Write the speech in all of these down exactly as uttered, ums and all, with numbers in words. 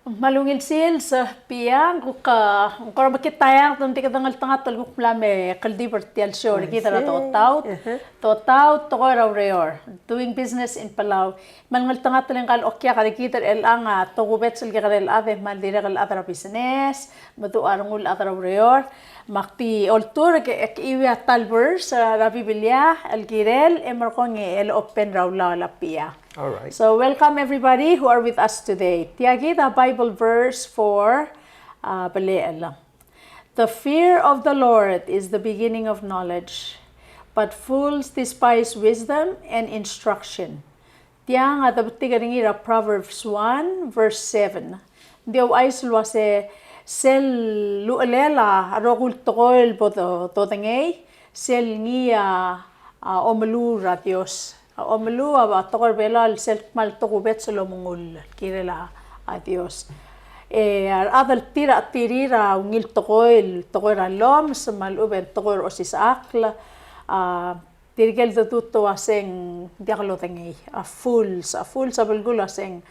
Me a ungil sils, e, Pia, ng kuk, e, ng kora mekngit a eanged e ng di kede ngeltengat el kuk mla me kldibel er tia el show er kid er a Dotaut. Dotaut, tekoi er a ureor. Doing business in Palau. Me a ngeltengat el ngka el okiak er kid er chelechang a tokubets el kekerei el chad e kmal dirrek el chad er a business, me a dua rengul el chad er a ureor. Me ak di olturk e ke chiuii a ta el verse er a Biblia el kirel e merekong e lopen er a ulaol a Pia. All right. So welcome everybody who are with us today. Tia kid a Bible verse for, uh, Belechel. The fear of the Lord is the beginning of knowledge, but fools despise wisdom and instruction. Tiang a debetik er ngii er a Proverbs one, verse seven. Ng di ouchais el uase sel uchelel a rokui el tekoi el bo do-, dodengei, sel ngii a, a omeluul er a Dios. A omeluul a tekoi er a Belau el sel kmal tokubets el omengull el kirel a, a Dios. E a rechad el tir a chetirir a ungil tekoi el tekoi er a llomes, me a lechub e ng tekoi er a osisechakl, a tirke el dedu el uase ng diak lodengei, a fools, a fools a belkul a uase ng,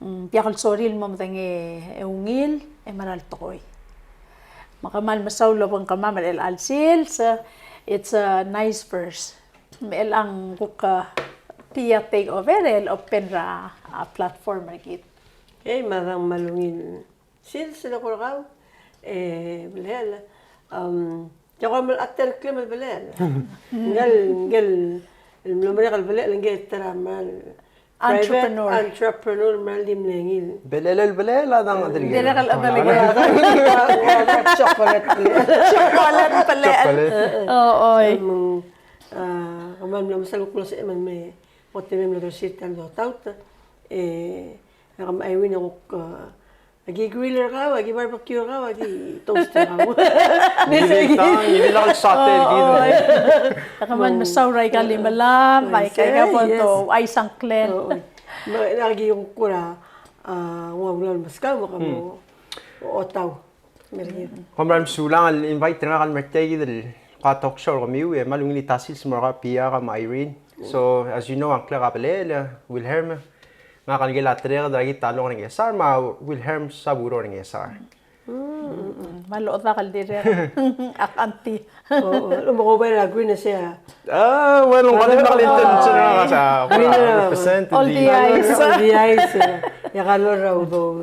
mm, diak el sorir el mo medengei e ungil e mera el tekoi. Me kmal mesaul el obengkemam er chelecha el sils, it's a nice verse. Me chelechang kuk, e, Pia take over el open er a, a, platform er kid. Ei, me a dang kmal ungil sils el eko er kau, e, Belechel. Am, tia ko mle ater el klem el Belechel. Ngel, ngel, el mlo merek el Belechel, ngii a ta er a mal private entrepreneur. Entrepreneur, mal di mle ngii. Belechel el Belechel, a dang a dirk. Dirrek el Belechel. Chocolate Belechel. Chocolate Belechel. Chocolate. O, oi. Em, a, kmal mlo mesang el kuk mlo sebechem el me, otemem el mlo dosir tia el Dotaut. E, a kmal Irene a kuk, a, Aki grill er kau, aki barbecue er kau, aki toast er kau. Ngii di tang, ngii di lak el saute er kid. Oi. Ak kmal mesaul er aika el limelam, me aika el bo douchais a ngklel. Oi. Me aki kuk kora, a, ua ulaol el meskau, me kmo, otau. Kom kmal mesulang el invite er ngak el mer tia kid el ko el talk show er kemiu, e kmal ungil tia el sils el mo er kau Pia, kau me a Irene. So, as you know, a ngklek a Belechel, Wilhelm, ngak el ngike el a tereked er a kid a long er a Ngchesar, me a Wilhelm a ureor er a Ngchesar. Mm, mm, mm. Me a lodak el dirrek. Ak auntie. O, o, me ko bai er a Green e sei a. A, well, ng ko di mle intention er ngak a, Green, a, represent all the eyes. All the eyes, e. Ia ka lo er a udoud.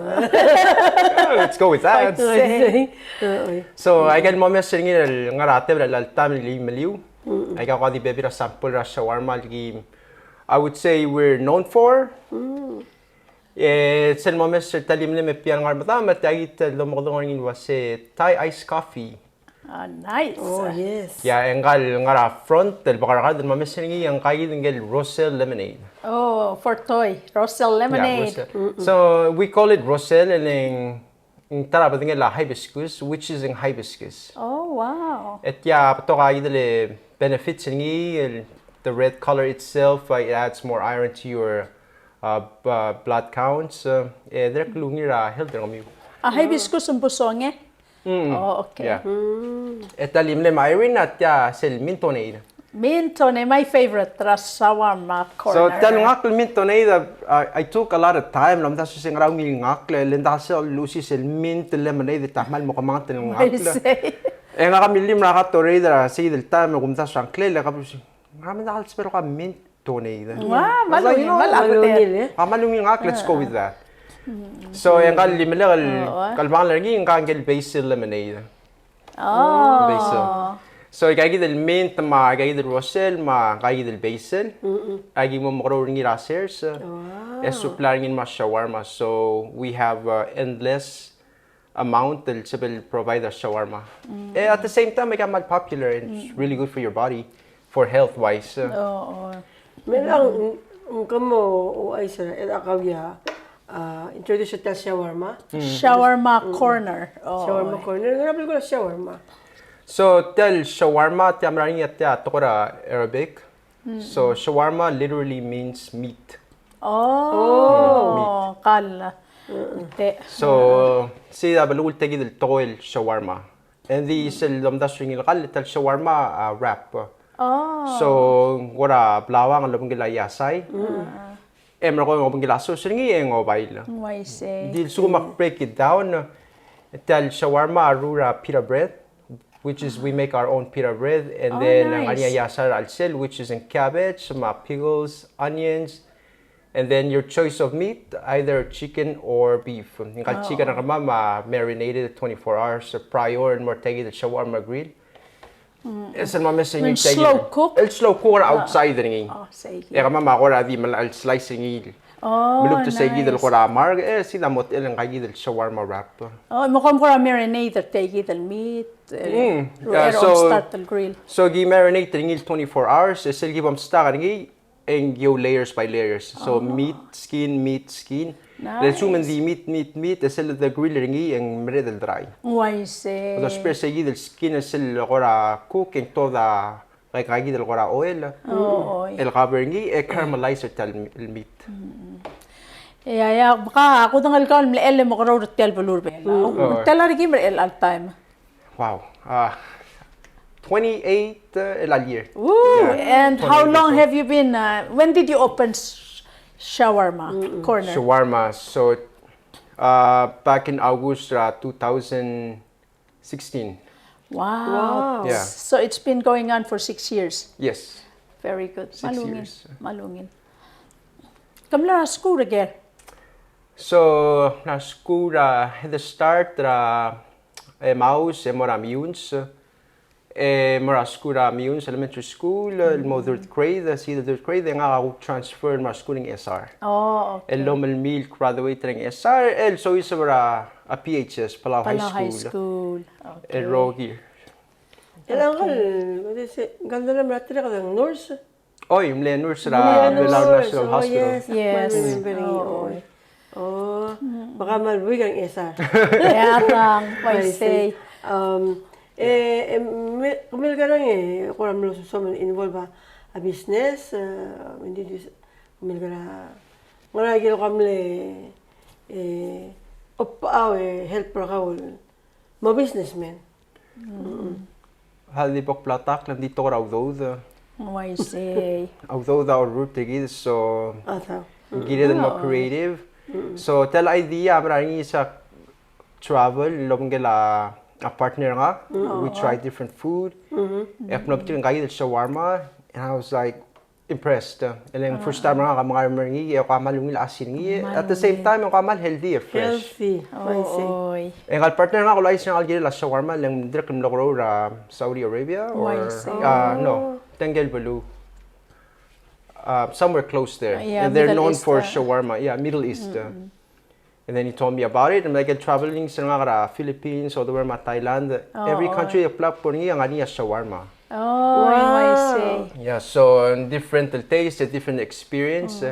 Let's go with that. Oi, oi. So, aika el momes er ngii el ngar er a tebel el taem el meliu. Mm. Aika ko di bebil er a sample er a shawarma el ki, I would say we're known for. Mm. E, sel momes er tia el mle me Pia el ngar er medam, me tia kid el domekedong er ngii el uase Thai iced coffee. Ah, nice. Oh, yes. Ia, e ngka el ngar er a front el bekar er kau el momes er ngii, e ngka kid ngike el Roselle lemonade. Oh, for Thai, Roselle lemonade. Yeah, Roselle. Mm-mm. So, we call it Roselle, e le ng ng ta er a bedengel a hibiscus, which is ng hibiscus. Oh, wow. E tia betok a kid el benefits er ngii, el, the red color itself, uh, it adds more iron to your, uh, b-, uh, blood counts, uh, e dirrek el ungil er a health er kemiu. A hibiscus ng busong e? Mm. Oh, okay. Yeah. Mm. E tia el mle me a Irene a tia sel mintonade. Mintonade, my favorite, er a shawarma corner. So, tia el ngakl el mintonade, I, I took a lot of time el omdasu se ngera ungil ngakl, le ng diak sel lusis el mint lemonade, e te kmal mo kemanget el ngakl. I see. E ngak a millim er a Gatorade er a sei el taem el kumdasu a ngklel, e ka blusi, ngera me ng diak el sebechel ko a mintonade. Ua, kmal ungil, kmal ungil, e. A, kmal ungil ngakl, let's go with that. So, e ngka el limelek el kalbangel er ngii, ngka ngike el basil lemonade. Oh. Basil. So, aika kid el mint, me aika kid el Roselle, me aika kid el basil. Mm-mm. Aki mo mekerreu er ngii er a sers. Wow. E supply er ngii me a shawarma. So, we have, uh, endless amount el sebechel provide a shawarma. Mm. E, at the same time, aika kmal popular and it's really good for your body. For health wise, uh. Oo. Me ng, ng, ng kmo, o, ai, sir, e, a kau a, ah, introduce er tia el shawarma. Mm. Shawarma corner. Oo. Shawarma corner. Ngera belkul a shawarma? So, tia el shawarma, tia mla er ngii a tia tekoi er a Arabic. Mm. So, shawarma literally means meat. Oh, kall. Mm. Te. So, sei a belkul tia kid el tekoi el shawarma. E ng di sel lomdasu er ngii el kall, tia el shawarma, ah, wrap. Oh. So, ng kora blauang el obengkel a iasai. Mm. e merekong e ng obengkel a sauce er ngii e ng obail. Uaisei. Di lsekum ak break it down, tia el shawarma a rruul er a pita bread, which is we make our own pita bread, and then ng ngar er ngii a iasai er a chelsel, which is in cabbage, me a pickles, onions, and then your choice of meat, either chicken or beef. Ngka el chicken a kemam a marinated twenty-four hours prior el mo er tia kid el shawarma grill. E sel mo mesa ngii el slow cook? El slow cook er a outside er ngii. E kemam a kora di melai el slice er ngii. Meluk tia kid el kora mark, e sel mo techellir ngka kid el shawarma wrap. Oh, me kom kora marinate er tia kid el meat, e, er a start el grill. So ki marinate er ngii el twenty-four hours, e sel ki bo mstak er ngii, e ng go layers by layers. So meat, skin, meat, skin. Nice. Le lsekum ng di meat, meat, meat, e sel de grill er ngii e ng mereched el dry. Uaisei. Because tia kid el skin e sel kora cook e ng toda, like, ngka kid el kora oil el cover er ngii, e caramelize er tia el meat. Ia, ia, bka, a kudengei el kau el mle chelle el mo keroul er tia el beluu er a Belau. Tia el chelecha el kim er chelecha el taem? Wow. Uh, twenty-eight, uh, el year. Ooh, yeah. And how long have you been, uh, when did you open sh- Shawarma Corner? Shawarma, so, uh, back in August, uh, two thousand sixteen. Wow. Wow. Yeah. So it's been going on for six years? Yes. Very good. Six years. Mal ungil. Mal ungil. Kom mla er a skuul er ker? So, mla er a skuul er a, at the start er a Emmaus, e mo er a Meyuns. E mo er a skuul er a Meyuns Elementary School, el mo third grade, se er a third grade, e ngak a kuk transfer el mo er a skuul er a Ngchesar. Oh, okay. El lomellii el graduate er a Ngchesar, el soiseb er a P H S, Palau High School. Palau High School. Okay. El rokir. El ngak el, ngak el mle nurse. Oi, mle nurse er a Belau National Hospital. Yes, yes. Oi. Oh, baka mal buik er a Ngchesar. Ia, tang, uaisei. Um, e, e, me, kemiu el kerang e, kora mlo soam el involve a business, e, me ng di, kemiu el kerang, ngera el kora mle, e, oba, e, help er kau el mo businessman. Mm. Hal di bo kblatak, le ng di tekoi er a udoud. Uaisei. A udoud a orrurt er kid, so ng kired el mo creative. So tia el idea a mera er ngii se a travel, el obengkel a partner er ngak. We try different food. E ak mlo metik ngka kid el shawarma, and I was like, impressed. E le ng first time er ngak a mengarm er ngii, e kmal ungil a chais er ngii. At the same time, e kmal healthy, e fresh. Healthy. Oi. E ngka el partner er ngak a uaisei, ngka el kirel a shawarma, e le ng dirrek el mlo keroul er a Saudi Arabia or, uh, no, tia el beluu. Uh, somewhere close there. And they're known for shawarma. Yeah, Middle East. And then he told me about it, and like, traveling er ngak er a Philippines, all the way er a Thailand, every country e ak bla kbo er ngii e ng ngar er ngii a shawarma. Oh, I see. Yeah, so, different taste, a different experience.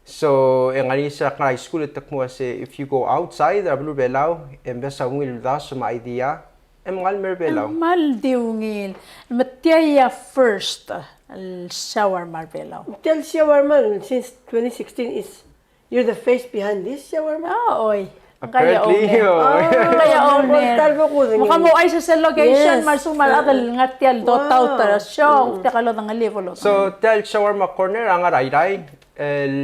So, e ng ngar er ngii se er a high school e te kmo se, if you go outside er a beluu er a Belau, e ng best a ungil uldasu me a idea, e ng kmal mer a Belau. Kmal di ungil. Me tia a first el shawarma er a Belau. Tia el shawarma since twenty sixteen is You're the face behind this shawarma? Ah, oi. Apparently, oi. Ngka a owner. Me kmo uaisei sel location, me a lsekum a rechad el ngar tia el dotaut er a show, tia el lodengelii e bo lodengelii. So, tia el shawarma corner a ngar er a Irrai, el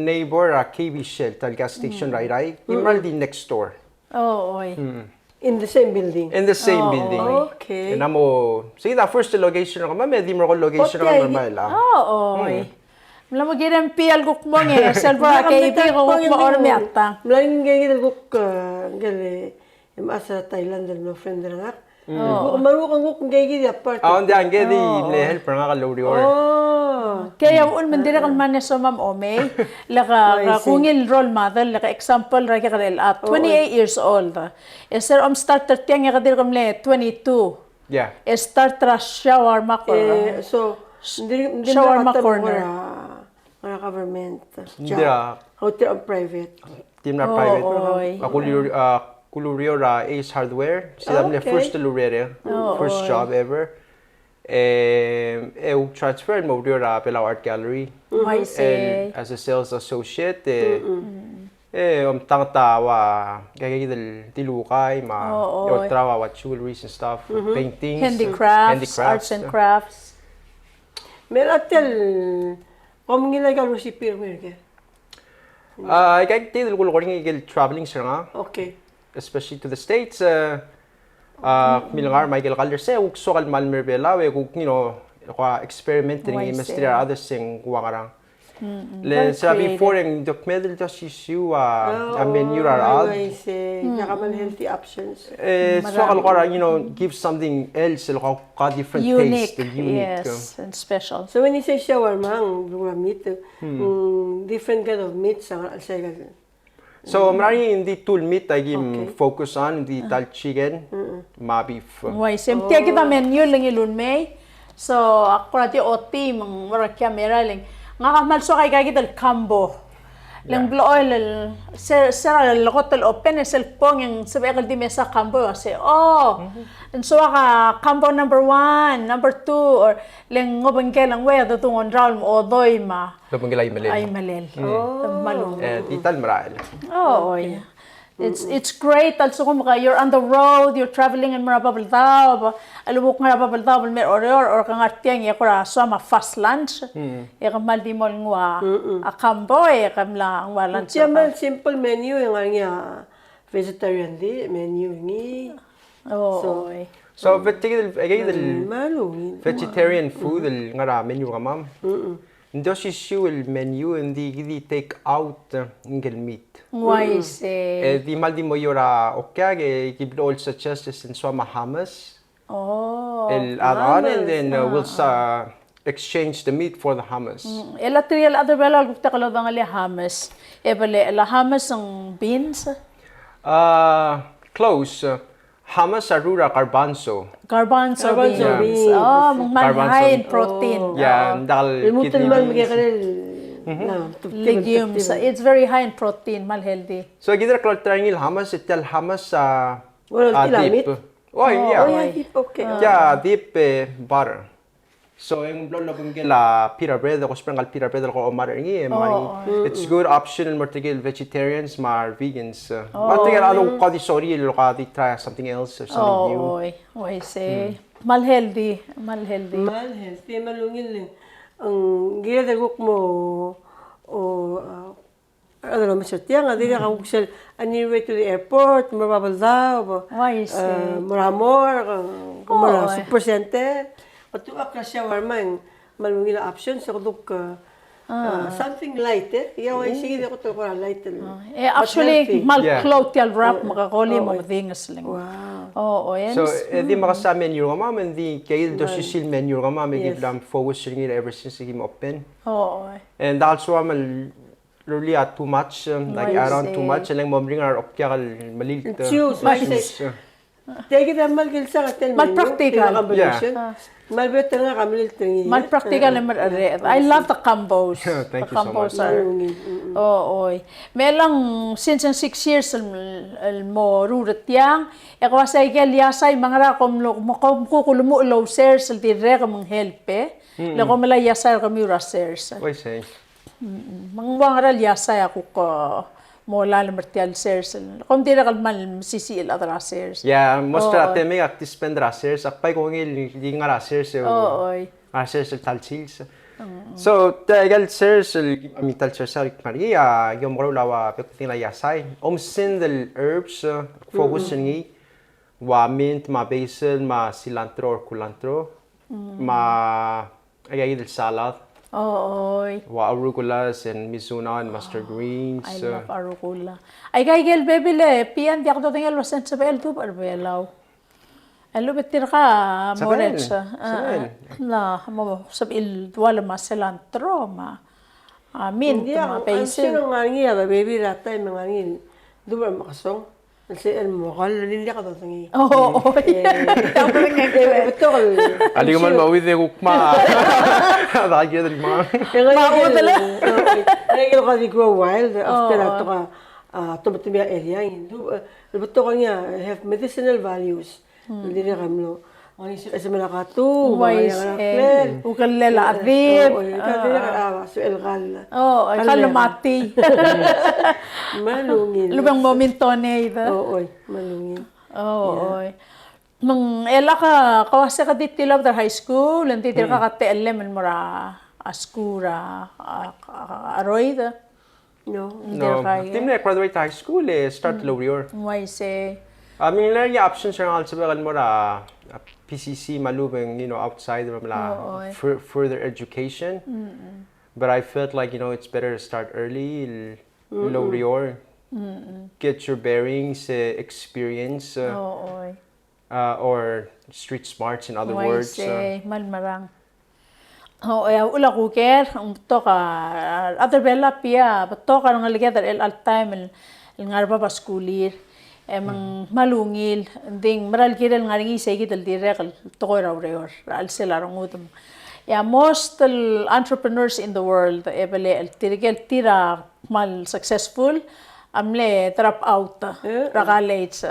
neighbor er a K B Shell, tia el gas station er a Irrai, e ng di next door. Oh, oi. In the same building? In the same building. Okay. E ng mo, se a first location er kemam, me a di mo location er kemam el. Oh, oi. Mla mo kirem pi el kuk mong e, sel bo a K B ko kuk mo ormiatang. Mla ngii kid el kuk, eh, ngii el, eh, mechas er a Thailand el mlo friend er ngak. Kuk, me a kuk ngii kid a part. Ah, ng di ngii di mle help er ngak el oureor. Oh. Kei a uchul me ng dirrek el mle soam a omei, le ka, ka kuk ngii el role model, le ka example er a kekerei el chad, twenty-eight years old. E se er a omstart er tiang e ke dirk mle twenty-two. Yeah. E start er a shawarma corner. Eh, so, ng di, ng di shawarma corner. Ngar er a government job. Ng di a hotel or private. Ng di mla private. Oh, oi. Ak ulu, ah, ak ulureor er a Ace Hardware. Se a mle first el ureor. Oh, first job ever. E, e transfer el mo oureor er a Belau Art Gallery. I see. El, as a sales associate, e, e omtanget a ua, ngka kid el dilu el ukai, me a, oh, oi, olterau a ua jewelries and stuff, paintings, handicrafts, handicrafts, arts and crafts. Me a tia el, kom ngilai a recipe er ker? A, aika kid el kulekoi er ngii el traveling er ngak. Okay. Especially to the States, a, a, kmilengar me aike el kall er sei, e kuk soak el mei er Belau, e kuk, you know, kuk experiment er ngii, mesterir a rechad e ng ua ngerang. Le se er a before e ng di kmedel di osisiu a, a menu er a rechad. Uaisei, ng diak a kmal healthy options. E soak el kora, you know, give something else, el kora different taste, unique. Yes, and special. So when you say shawarma, ng ua meat, mm, different kind of meats a ngar er sei. So, mera el ngii, ng di two el meat a ki focus on, ng di ta el chicken me a beef. Uaisei, tia kid a menu el ngii el mei. So, ak kora di ochotii me ng ua er a camera el ng, ngak a kmal soak aika kid el combo. Le ng blechoel el, se, se er a lekot el open, e sel kbong e ng sebechek el di mesa combo, e uase, oh, ng soak a combo number one, number two, or le ng obengkel a ngwai a dedung ongraol me a odoi me a Lobengkel a imelel. A imelel. Mm. Oh. Kmal ungil. E, di ta el merael. Oh, oi. It's, it's great, a lsekum ke you're on the road, you're traveling el mo er a Babeldaob, a lebo kuk ngar er a Babeldaob el mer a Oreor, or ke ngar tiang e kora soam a fast lunch, e ke kmal di mo nguu a combo e ke mla nguu a lunch. Tia kmal simple menu e ng ngar er ngii a vegetarian di, menu er ngii. Oh, oi. So, vegetarian, eh, el, mm, vegetarian food el ngar er a menu er kemam. Ng di osisiu el menu, ng di, di take out, eh, ngike el meat. Uaisei. E di kmal di mo er a okiak, e ki blechoel suggest e ng soam a hummus. Oh, el add on, and then, uh, we'll sa-, exchange the meat for the hummus. Mm, e le tirke el chad er a Belau el kuk diak lodengelii a hummus. E bele, el hummus ng beans? Uh, close. Hummus a rruul er a garbanzo. Garbanzo beans. Oh, me ng kmal high in protein. Yeah, ng diak el kidney beans. Legumes. It's very high in protein, kmal healthy. So, kid a klou el try er ngii el hummus, e tia el hummus a, a dip. Oh, yeah. Oh, yeah, dip, okay. Tia dip, eh, butter. So, e ng blechoel obengkel a pita bread, e ko sprinkle a pita bread el ko omar er ngii, e ng, it's good option el mo er tirke el vegetarians me a vegans. Me tirke el kuk di sorir el ko di try something else or something new. Oh, oi, uaisei. Kmal healthy, kmal healthy. Kmal healthy, kmal ungil. Ng kired el kuk mo, o, a, a rechad el omes er tiang, a dirrek a kuk sel, on your way to the airport, mo er a Babeldaob, o, uaisei, eh, mo er a mall, eh, mo er a supercenter. Kede ua a shawarma e ng kmal ungil a options, e kede kuk, eh, something light, eh. Ia uaisei kid e kuk kora light. Eh, actually, kmal klou tia el wrap me ke koli me mdinges el ng. Wow. Oh, oh, so, e di mekesai a menu er kemam, e ng di, kid a osisiu el menu er kemam, e ki bla mfocus er ngii ever since e kim open. Oh, oh. And also, a mle rullii a too much, um, like, add on too much, e le ng mo meringel a okiak el melilt. Choose, uh, choose. Tia kid a kmal kilsang a tel menu, kmal practical. Kmal better a kmal melilt er ngii. Kmal practical e mer-, I love the combos. Thank you so much. Oh, oi. Me chelechang since ng six years el, el mo ruul er tiang, e ko uasei aike el iasai me a ngera kom lo, kom kuk ulemuchel el ousers el dirrek me ng help, e. Le kom melai a iasai er kemiu er a sers. Uaisei. Mm, me ng ua ngera el iasai a kuk, uh, mo lalem er tia el sers el. Kom dirrek el kmal mesisiich el chad er a sers. Yeah, most er a time e ak di spend er a sers, ak bai kongei el di ngar er a sers e. Oh, oi. Ngar er a sers el ta el sils. Mm. So, tia el sers el, I mean, tia el sers el kmal, a, ki omekeroul a ua bek el tekingel a iasai. Omsend el herbs, uh, focus er ngii, ua mint, me a basil, me a cilantro or culantro, me a Aika kid el salad. Oh, oi. Ua arugulas and mizuna and mustard greens. I love arugula. Aika kid el bebil e, Pia, ng diak dodengei el uasei ng sebechel el dubech er Belau. E lubet tirka mo sebechel. Sebechel. Ah, ah. Na, mo sebechel el dual me a cilantro me a, ah, mint me a basil. Ng diak, I'm sure ng ngar er ngii a bebil er a taem e ng ngar er ngii el dubech me a kesong. El se el mo kall el diak dodengei. Oh, oh, yeah. Betok el. Alii, kmal mauid e kuk ma. Dake el ma. Mauid el. Aike el ko di grow wild, after a betok a, a, tomato area, ng di, e, betok a ngii a, have medicinal values. Ng di kmal mlo. Ng di se, se melai a katuu, uaisei, ukelel a chedib. Oh, oh, el kall. Oh, el kall. Kall mati. Kmal ungil. Lubeng mo mintonei. Oh, oi, kmal ungil. Oh, oi. Me ng, e lak a, ko uase ke di tilobed er a high school, e ng di dirkak a techellem el mo er a skuul er a, a, a, a cheroid. No. No. Ng di el kai, e. Di mle graduate high school, e start el oureor. Ng uaisei. A, me ng ngar er ngii a options er ngak el sebechek el mo er a, a, P C C me a lobeng, you know, outside, me a mla fur-, further education. But I felt like, you know, it's better to start early, el, el oureor, get your bearings, e, experience, e, uh, or street smarts, in other words, uh. Uaisei, kmal merang. O, e, a uchul a kuker, ng betok a, a rechad er Belau a bia, betok a rengeleked er chelecha el taem el, el ngar er bab a skulir. E me ng kmal ungil, ng di ng mera el kirel ngar er ngii seikid el dirrek el tekoi er a ureor er a chelsel a rengud. E a most el entrepreneurs in the world, e belechel tirke el tir a kmal successful a mle drop out er a college.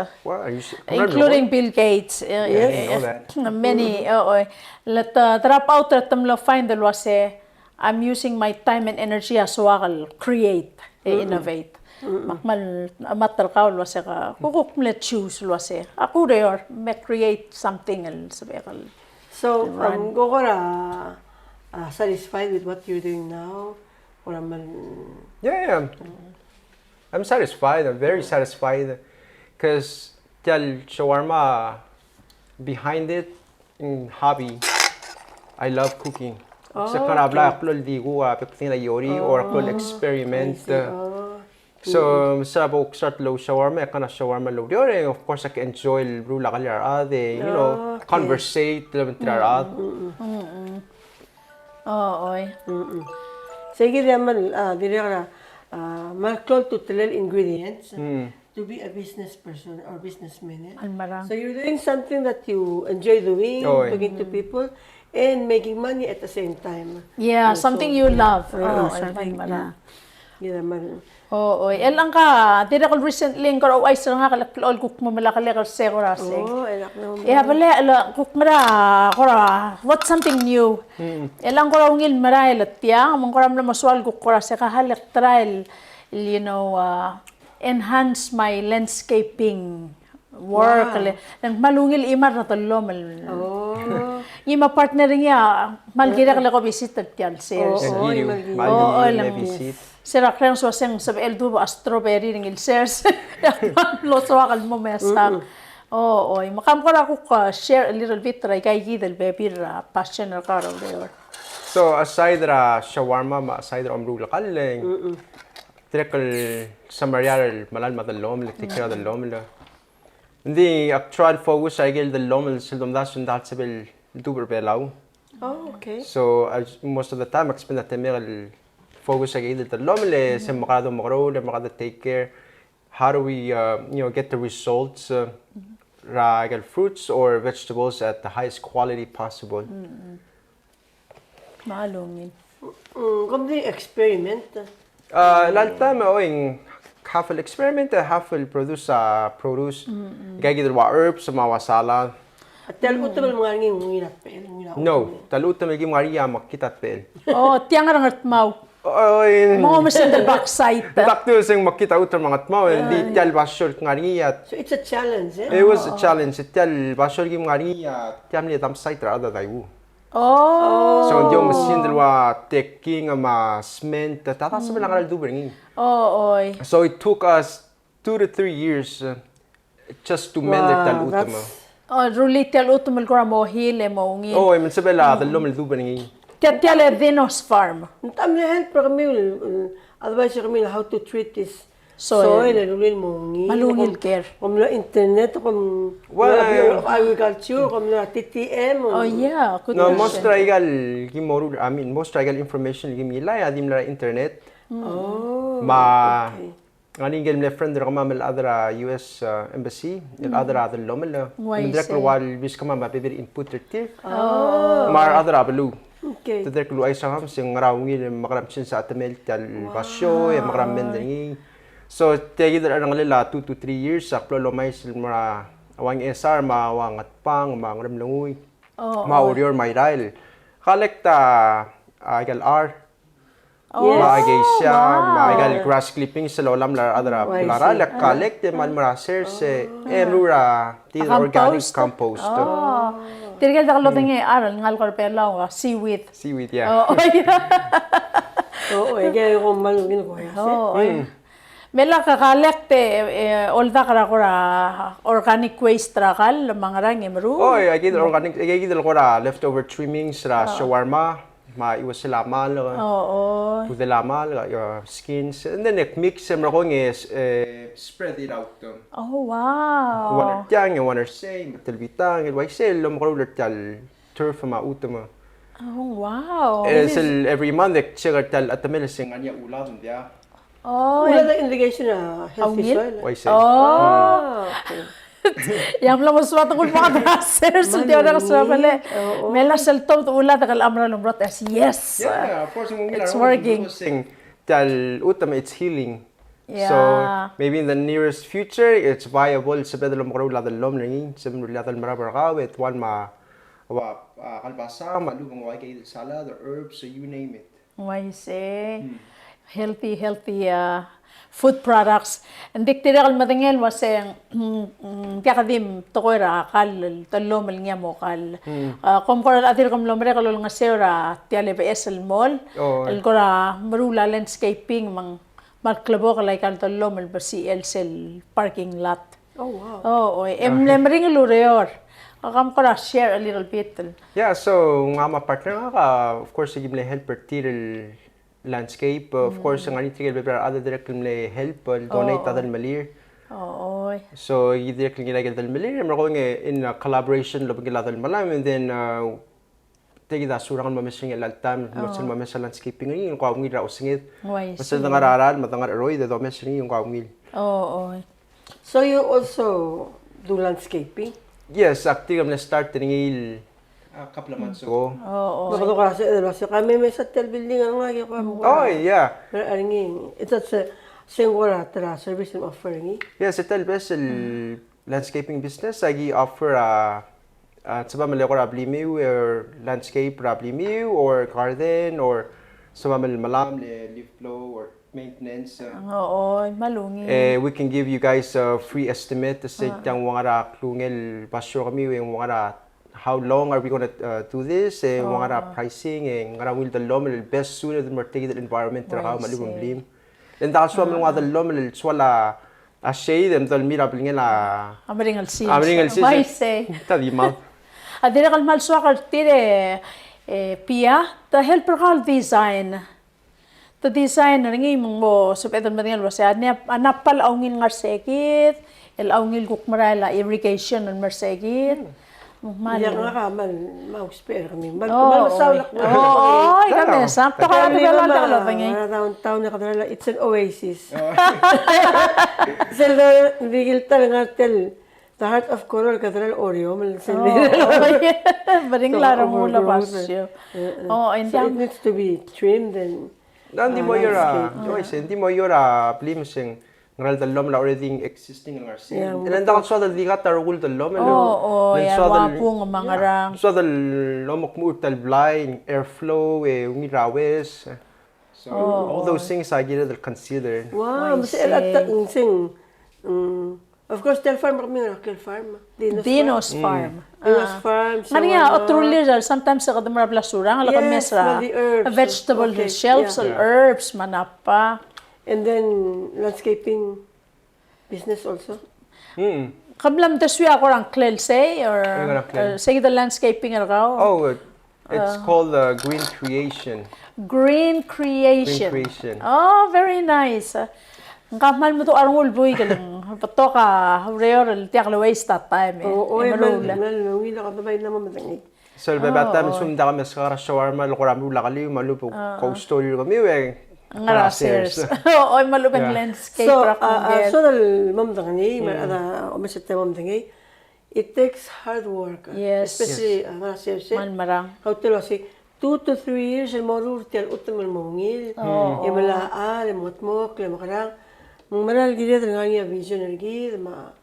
Including Bill Gates, e, e, many, o, o. Le te drop out e te mlo find el uase, I'm using my time and energy a soak el create, e innovate. Me ak kmal, me ak kmal kau el uase ka, kuk, kuk mle choose el uase, ak oureor, me create something el sebechek el run. So, um, kuk kora, uh, satisfied with what you're doing now? Or am I... Yeah, yeah. I'm satisfied. I'm very satisfied. 'Cause tia el shawarma, behind it, mm, hobby. I love cooking. Se kora bla klou el di kuk a bek el thing el iorik, or klou el experiment. So, se er a bo kuk start el shawarma, e kora shawarma el oureor, e of course, ak enjoy el meruul a kall er a rechad, e, you know, conversate el mo er a rechad. O, oi. Seikid a kmal, a, dirrek er a, a, kmal klou a ultutelel ingredients to be a business person or businessman, e? Kmal merang. So you're doing something that you enjoy doing, talking to people, and making money at the same time. Yeah, something you love. O, something, yeah. Kid a kmal O, oi, e le ngka, dirrek el recently ng kora ouchais er ngak el kuk mo melekelek er se kora se. O, e le ak mo. E a belechel, kuk ngera, kora, what's something new? E le ng kora ungil merael er tiang, me ng kora mle mesual kuk kora se ka hal e try el, el, you know, uh, enhance my landscaping work, le ng kmal ungil chimar er a dellomel. Ngii me a partner er ngii a kmal kirek el ko visit er tia el sers. O, o, kmal kirek. O, le ng visit. Se er a krenges el uase ng sebechel dubech a strawberry er ngii el sers. E ak kmal mlo soak el mo mesa. O, oi, me kam kora kuk, uh, share a little bit er aika kid el bebil er a passion er kau er a ureor. So, aside er a shawarma me a aside er a omeruul a kall, e ng dirrek el semeriar el melai me a dellomel, el take care er a dellomel. Ng di ak try el focus er aike el dellomel sel domdasu e ng diak el sebechel el dubech er a Belau. Oh, okay. So, I, most of the time, ak spend a time el focus er aike el dellomel, e se mekerang e domekeroul, e mekerang e take care. How do we, uh, you know, get the results, uh, er aike el fruits or vegetables at the highest quality possible? Kmal ungil. Mm, kom di experiment? Uh, el alta me, oi, ng half el experiment, half el produce, uh, produce. Aika kid el ua herbs me a ua salad. Tia el chutem el ngar er ngii a ungil a tbechel, ungil a... No, tia el chutem el kim ngar er ngii a mekngit a tbechel. O, tiang a ngar er a Ngardmau. Oi. Me ng omes er a bauxite. Ng diak di se ng mekngit a chutem er a Ngardmau, e ng di tia el basio el ngar er ngii a... So it's a challenge, eh? It was a challenge. Tia el basio el kim ngar er ngii a, tia mle dump site er a rechad er a Taihu. Oh. So, ng di omes er ngii el ua decking me a cement, te, te, te sebechel a ngar er a dubech er ngii. Oh, oi. So, it took us two to three years, uh, just to mend tia el chutem. Oh, rullii tia el chutem el kora mo heal e mo ungil. Oh, e me ng sebechel a dellomel el dubech er ngii. Tia, tia el Venus Farm. Ng di mle help er kemiu el, el advice er kemiu el how to treat this soil, el rullii el mo ungil. Me a ungil el care. Kom mlo internet, kom mlo Bureau of Agriculture, kom mlo T T M. Oh, yeah, good question. No, most er aika el kim meruul, I mean, most er aika el information el kim ngilai a di mle er a internet. Oh, okay. Me a ngar er ngii a ikel mle friend er kemam el chad er a U S, uh, Embassy, el chad er a dellomel, me ng dirrek el ua lebeskemam a bebil er a input er tir. Oh. Me a rechad er a beluu. Okay. Te dirrek el ouchais er kemam se ng ngera ungil e mekerang e msiseb a temel tia el basio, e mekerang e mend er ngii. So, tia kid er a cherrengelel a two to three years, ak blo lomais el mo er a ua Ngchesar, me a ua Ngatpang, me a Ngeremlengui, me a Oreor, me a Irrai. Collect a, a, ikel ar. Oh, me a geisha, wow. Me a ikel grass clippings el olam el a rechad er a Belau a collect e kmal mo er a sers e, e meruul er a tia el organic compost. Oh. Tirke el diak lodengei a ar el ngalek er a Belau a seaweed. Seaweed, yeah. Oh, oh, yeah. O, e ke ko mal ngii el ko ya. O, e. Me lak a collect e, e, oldak er a kora organic waste er a kall, me a ngerang e meruul. O, e, aike el organic, aike el kora leftover trimmings er a shawarma, me a iuesel a malk, o, o, udel a malk, a, skins, and then e mix e merekong e, e, spread it out. O, wow. One er tiang, e one er sei, me a telbitang, el uaisei el omekeroul er tia el turf me a chutem. O, wow. E sel every month e check er tia el chetemel e se ng ngar er ngii a ulad ng diak. O, ulad a indication a healthy soil. Uaisei. O. A, okay. Ia mla mo soak el kuk mo er a sers, el tia el soak el, o, o, me lak sel tobed el ulad e ke mla mo merreder, yes. Yeah, of course, it's working. Tia el chutem, it's healing. Yeah. So maybe in the nearest future, it's viable, sebeched el omekeroul a dellomel er ngii, sebeched el meruul a dellomel er kau, e tuan me a, ua, a, kalbasa, me a lubeng, ua, aike el salad, or herbs, so you name it. Uaisei. Hmm. Healthy, healthy, uh, food products. Ng di dirrek el medengei el uasei, mm, mm, diak di tekoi er a kall, dellomel ngii a mo kall. Hmm. Uh, kom kora dirk mlo merek el olengeseu er a tia el beches el mall, o, el kora meruul a landscaping me ng me a klebokel aika el dellomel el besichel sel parking lot. Oh, wow. O, o, e mle meringel el ureor. Ak kora share a little bit. Yeah, so ngak me a partner ngak a, of course, aki mle help er tir el landscape. Of course, ng ngar er ngii tirke el bebil er a rechad el dirrek el mle help el donate a dellmelir. O, o. So, aki dirrek el ngilai aike el dellmelir, e merekong e in a collaboration el obengkel a dellmelam, and then, uh, Tia kid a surang el mo omes er ngii el alta, mo sel mo omes a landscaping er ngii, ng ko a ungil er a osenged. Uaisei. Me sel de ngar er a ralm, me de ngar er a cheroid, e domes er ngii, ng ko a ungil. O, o. So you also do landscaping? Yes, ak dirk mle start er ngii el, a couple of months ago. O, o. Me kede ko er a se, e, se ka me mesa tia el building a ngak e ko a mo. Oh, yeah. Er ngii, it's a, se, se ng ko er a ta er a service el offer er ngii. Yes, e tia el bes el landscaping business, aki offer a, a, sebam el kora blimiu, or landscape er a blimiu, or garden, or sebam el melamel, leaf blow, or maintenance, a. O, o, me a ungil. E, we can give you guys a free estimate, se ng ua ngera klungel basio er kemiu, e ng ua ngera, how long are we gonna, uh, do this, e ng ua ngera pricing, e ngera ungil dellomel el best suited mo er tia kid el environment er kau me a lechub e ng blim. E ng diak el soam el nguu a dellomel el soal a a shade e mdolmii er a belngel a, a meringel sils. A meringel sils. Uaisei. Tia di mad. A dirrek el kmal soak er tir e, e, Pia, te help er kau el design. Te design er ngii me ng mo sebeched el medengei el uasei, a Napa, a Napa a ungil ngar er sei kid, el ungil kuk merael a irrigation el mer sei kid. Ng kmal. Ia ngak a kmal, kmal ousbech er kemiu. Kmal, kmal mesaul a kemiu. O, o, ika mesa. Te kora di bla bla bla. Downtown e kede, it's an oasis. Sel di, di ngilai el ngar tia el, the heart of Koror, kede Oreor, me sel di. Meringel a rengul a basio. O, and so it needs to be trimmed and, ng di mo er a, o, e ng di mo er a blim se ng ngera el dellomel a already existing el ngar er sei. Yeah. E ng diak el soad el di kat a rokui el dellomel. O, o, yeah, soad el, ua bung me a ngerang. Soad el omekmuchel tia el blai, airflow, e ungil er a ues. So, all those things I get to consider. Wow, me se el ta, ng seng, mm, of course, tia el farm er kemiu a ngera el farm. Dino's Farm. Dino's Farm. Dino's Farm. Ngar er ngii a oterulir, sometimes e kede mo er a bla surang, el kemes er a vegetable shelves, el herbs, me a Napa. And then landscaping business also. Ke mla mdesuii a kora ngklel sei, or, uh, sei kid el landscaping er kau? Oh, uh, it's called, uh, Green Creation. Green Creation. Green Creation. Oh, very nice. Ng kmal meduch a rengul el buik el ng betok a ureor el diak le waste a time e. O, o, e meruul. Kmal, kmal ungil a kede bai mla mo medengei. So, el bebil a taem el sum, ng diak meskak er a shawarma el kora meruul a keliu, me a lechub e ko story er kemiu e ng ngar er a sers. O, me a lechub e ng landscape er a kongel. So, a, a, so, el mo medengei, me a rechad a omes er tia el mo medengei. It takes hard work. Yes. Especially, a, ngar er a sers. Me a merang. How to say, two to three years el mo er tia el chutem el mo ungil. O. E melai a chad, e mo tmokl, e mekerang. Me ng mera el kired el ngar er ngii a vision er kid, me a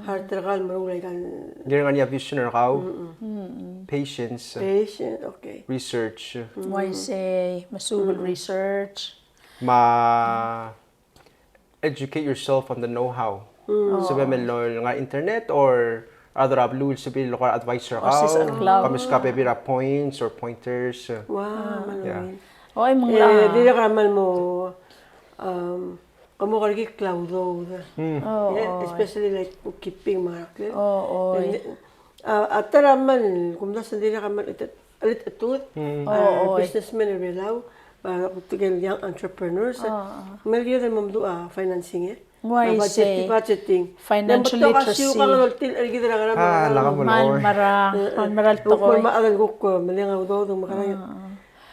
heart er kau el meruul aika el. Ng kired el ngar er ngii a vision er kau. Mm-mm. Patience. Patience, okay. Research. Uaisei, mesuub el research. Me a educate yourself on the know-how. Mm. Sebechem el ngar er a internet or a rechad er a beluu el sebechir el kora advice er kau. Ka meskau a bebil er a points or pointers. Wow, me a ungil. Oi, me ng, e, dirrek el kmal mo, um, ke mo kerekikl a udoud. Mm. Oh, e, oi. Especially like bookkeeping me a klel. Oh, oi. And, a, a ta er a kmal, kumdasu e ng dirrek el kmal, a, a, a, a, a, mm, oh, oi, businessman er a Belau, a, kuk tirke el young entrepreneurs, ah, me ng kired el mo meduch a financing e. Uaisei. Budgeting, budgeting. Financial literacy. Ng betok a siukang el oltirakl er kid er a ngerang. Ah, me a ngerang. Kmal mera, e, kmal mera el tekoi. Kuk me a chad el kuk, e, meleng a udoud, me a ngerang. Ah.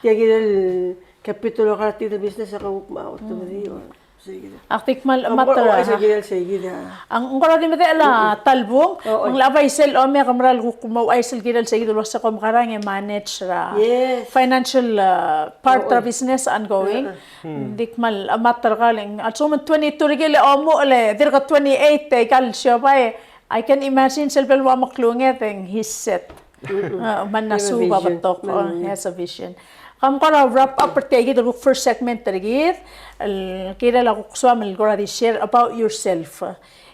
Tia kid el capital er a kid el business a kuk me a ultimate, mm, o sei kid. Ak di kmal, a, me a ta er a, ouchais er kid el sei kid a. Ng kora di medechel a, mm, ta el bung, oh, oi, me ng locha bai sel omek e mera el kuk mo ouchais el kirel sei kid el uase kom ngerang e manage er a, yes, financial, e, part er a, oh, oi, business ongoing. E, e. Hmm. Ng di kmal, a, me a ta er kau el, a lsekum ng twenty-two er kid el omuchel e dirk twenty-eight e aika el siobai, I can imagine sel bo el ua meklunged e ng he's set. Mm-mm. A, me a suub a betok, a, he has a vision. Kom kora wrap up er tia kid el kuk first segment er kid, el kirel a kuk soam el kora di share about yourself.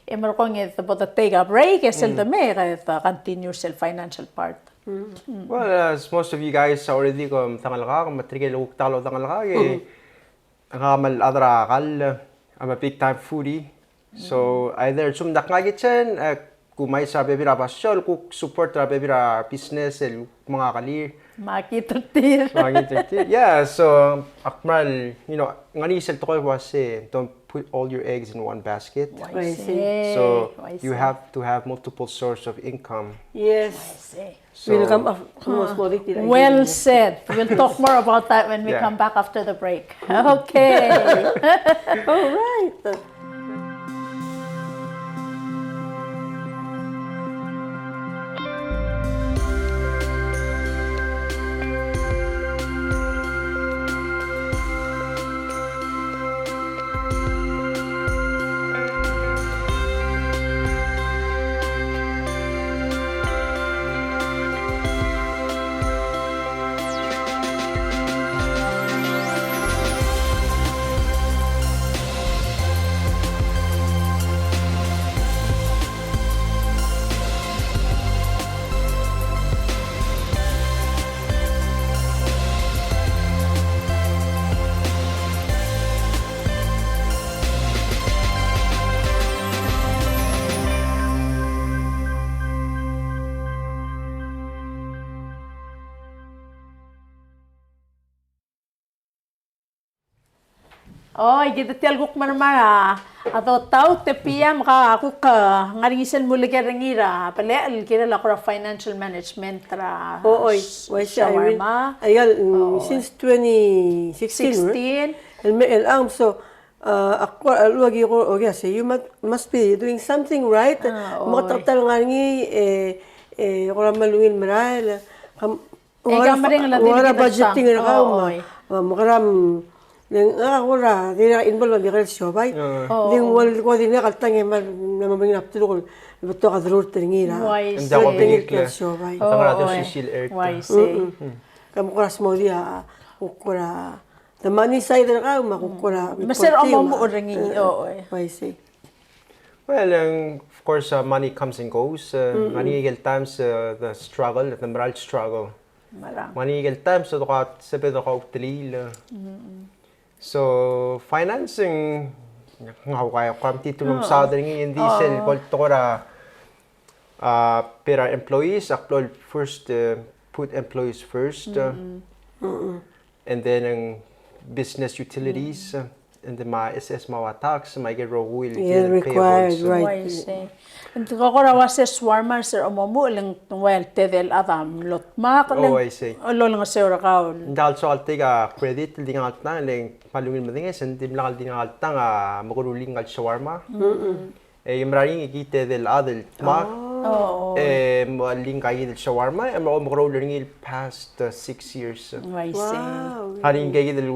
E merekong e bo de take a break, e sel, mm, de mei, e de continue sel financial part. Mm. Well, as most of you guys already kom tangelkak, me tirke el kuk ta el otangelkak, e, mm, ngak a kmal chad er a kall, I'm a big time foodie. So, mm, either sel dak ngak a kitchen, e, kumais a bebil er a basio, el kuk support er a bebil er a business, el kuk mengakelir. Me a kid er tir. Me a kid er tir. Yeah, so, ak kmal, you know, ngar er ngii sel tekoi el uase, don't put all your eggs in one basket. Uaisei. So, uaisei, you have to have multiple source of income. Yes. Uaisei. So, we'll come up, come up with it, I guess. Well said. We'll talk more about that when we, yeah, come back after the break. Okay. All right. Oi, kid a tia el kuk mera me a dotaut e Pia, me ka kuk, e, ngar er ngii sel muleker er ngii er a blil el kirel a kora financial management er a, o, oi, uaisei, Irene. Shawarma. Aika el, mm, since twenty sixteen, right? Sixteen. El me, el, um, so, e, ak kora, el ua ki ko, okay, I say, you must, must be doing something right. Ah, oi. Me kede ta el ngar er ngii, e, e, kora me ungil merael, e, kam, e, ua kora budgeting er kau, o, oi, me, me kora, le ng, a, kora, dirrek el involve a Miguel el siobai. O. Di ng ua le ko di ngak el tang e me, me, me, me, me, betok a derurt er ngii er a. Uaisei. Ng diak a siobai. O, oi. Uaisei. Mm-mm. Kam kora smodii a, kora, the money side er kau, me kora. Me se er a omuchel er ngii, o, oi. Uaisei. Well, um, of course, uh, money comes and goes. Uh, mm-mm. Ngar er ngii el times, uh, the struggle, the moral struggle. Mera. Ngar er ngii el times, uh, doka sebeched el doka ultuil, uh. Mm-mm. So, financing, ng ua kora metitur el msa er ngii, ng di sel bo el tekoi er a, uh, pay er a employees, ak blo el first, uh, put employees first, uh. Mm-mm. Mm-mm. And then ng business utilities, mm, and then me a S S me a tax, me aike el rokui el, yeah, required, right. Uaisei. Ng di ko kora uase shawarma se er a omuchel e ng ua el tedei el chad a mlo dmak, o, uaisei, el olengeseu er kau. Ng diak el soak el take a credit el di ngak el tang, le ng kmal ungil medengei, e ng dimlak el di ngak el tang a mekeruul ngka el shawarma. Mm-mm. E mera er ngii e kid a tedei el chad el dmak. Oh. E mo er ngii ngka kid el shawarma, e mo, mo mekeroul er ngii el past, uh, six years. Uaisei. Wow. Ngar er ngii ngka kid el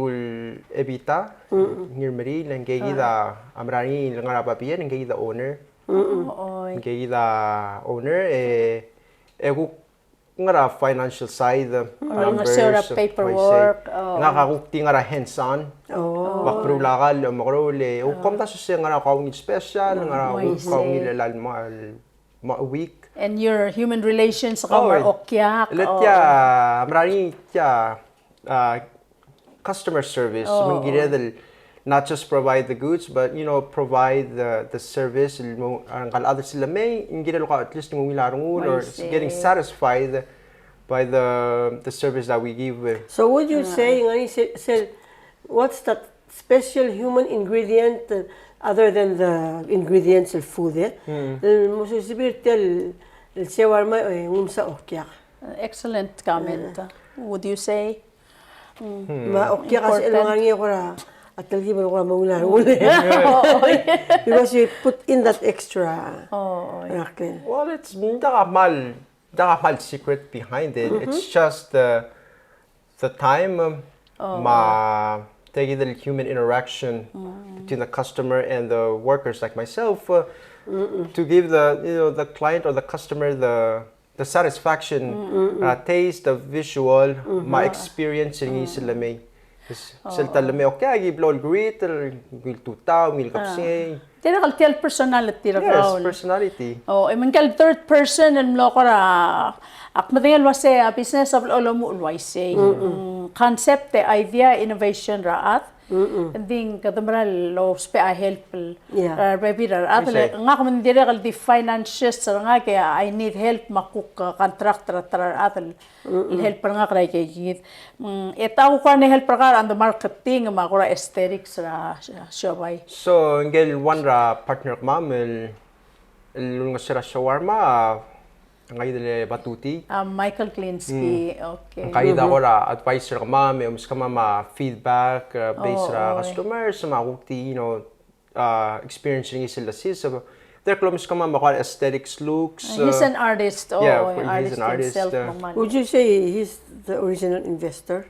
Evita, mm-mm, Ngirmeriil, e ngka kid a, a mera er ngii el ngar er a babier, e ngka kid a owner. Mm-mm. Oh, oi. Ngka kid a owner, e, e kuk ngar er a financial side, mm, numbers, olengeseu er a paperwork, uaisei. O. Ngak a kuk di ngar er a hands-on. O. Me ak meruul a kall, me ak meruul e, o, kom ta sel ngar er a kaungil special, ngar er a, uaisei, kaungil el mo, mo week. And your human relations, o, kau, oi, me a okiak, le tia, o, mera er ngii tia, a, customer service. Oh, me ng kired el not just provide the goods, but, you know, provide the, the service el mo, a, ngka el chad el sel lemei, ng kired el at least ng ungil a rengul, or getting satisfied by the, the service that we give. So would you say, ng ngar er ngii sel, sel, what's that special human ingredient, uh, other than the ingredients of food, eh? Mm. El mo sebechir tia el, el shawarma, e ng msa okiak. Excellent comment. Would you say? Mm. Me a okiak a sel ngar er ngii e kora a telkib el kora mo ungil a rengul. Because you put in that extra. Oh, yeah. Well, it's, ng diak a kmal, diak a kmal secret behind it. It's just the, the time, um, me a tia kid el human interaction between the customer and the workers like myself, uh, to give the, you know, the client or the customer the, the satisfaction, uh, taste, the visual, me a experience er ngii sel lemei. Sel ta el lemei, okay, aki blo el greet, el ungil tutau, ungil kebesengei. Tirka el tia el personality er kau. Yes, personality. Oh, e me ngka el third person el mlo kora, ak medengei el uase a business a blo lomuchel el uaisei. Mm, concept, e idea, innovation er a chad. Ng di kede mera el ousbech a help el, a, rebebil er a rechad. Ngak me ng dirrek el di finances er ngak e I need help me a kuk, a, contract er a ta er a rechad el el help er ngak er a ikakid. Mm, e ta kuk a help er ngak er a marketing me a kora aesthetics er a siobai. So, ngike el one er a partner er kemam el, el ulengeseu er a shawarma, a, ngka kid el Batuti. A, Michael Klinsky, okay. Ngka kid a kora advisor er kemam, e omeskemam a feedback, a, based er a customers, me a kuk di, you know, uh, experience er ngii sel lsiseb. Dirrek el omeskemam a kora aesthetics, looks. Uh, he's an artist. Oh, yeah, he's an artist himself, uh, me ng. Would you say he's the original investor?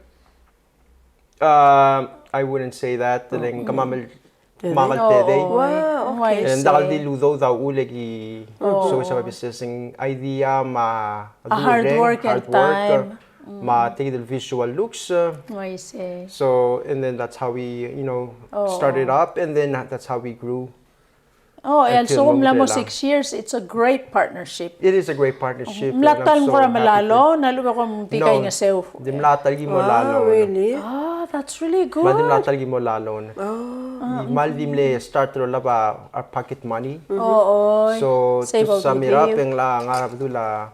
Uh, I wouldn't say that. Le ng kemam el, kemam el tedei. Wow, okay. E ng diak el di el udoud a uchul e ki soiseb a business, ng idea me a hard work and time. Me a tia kid el visual looks, uh, I see. So, and then that's how we, you know, started up, and then that's how we grew. Oh, and so ng mla mo six years, it's a great partnership. It is a great partnership. Ng mla ta el mo kora melai a loan, a lechub e kom di kaingeseu? Ng dimlak a ta el ki mo melai a loan. Really? Ah, that's really good. Me ng dimlak a ta el ki mo melai a loan. Oh. Me ng di mle start er a lab a our pocket money. Oh, oh. So, to sum it up, e ng mla ngar er a bedul a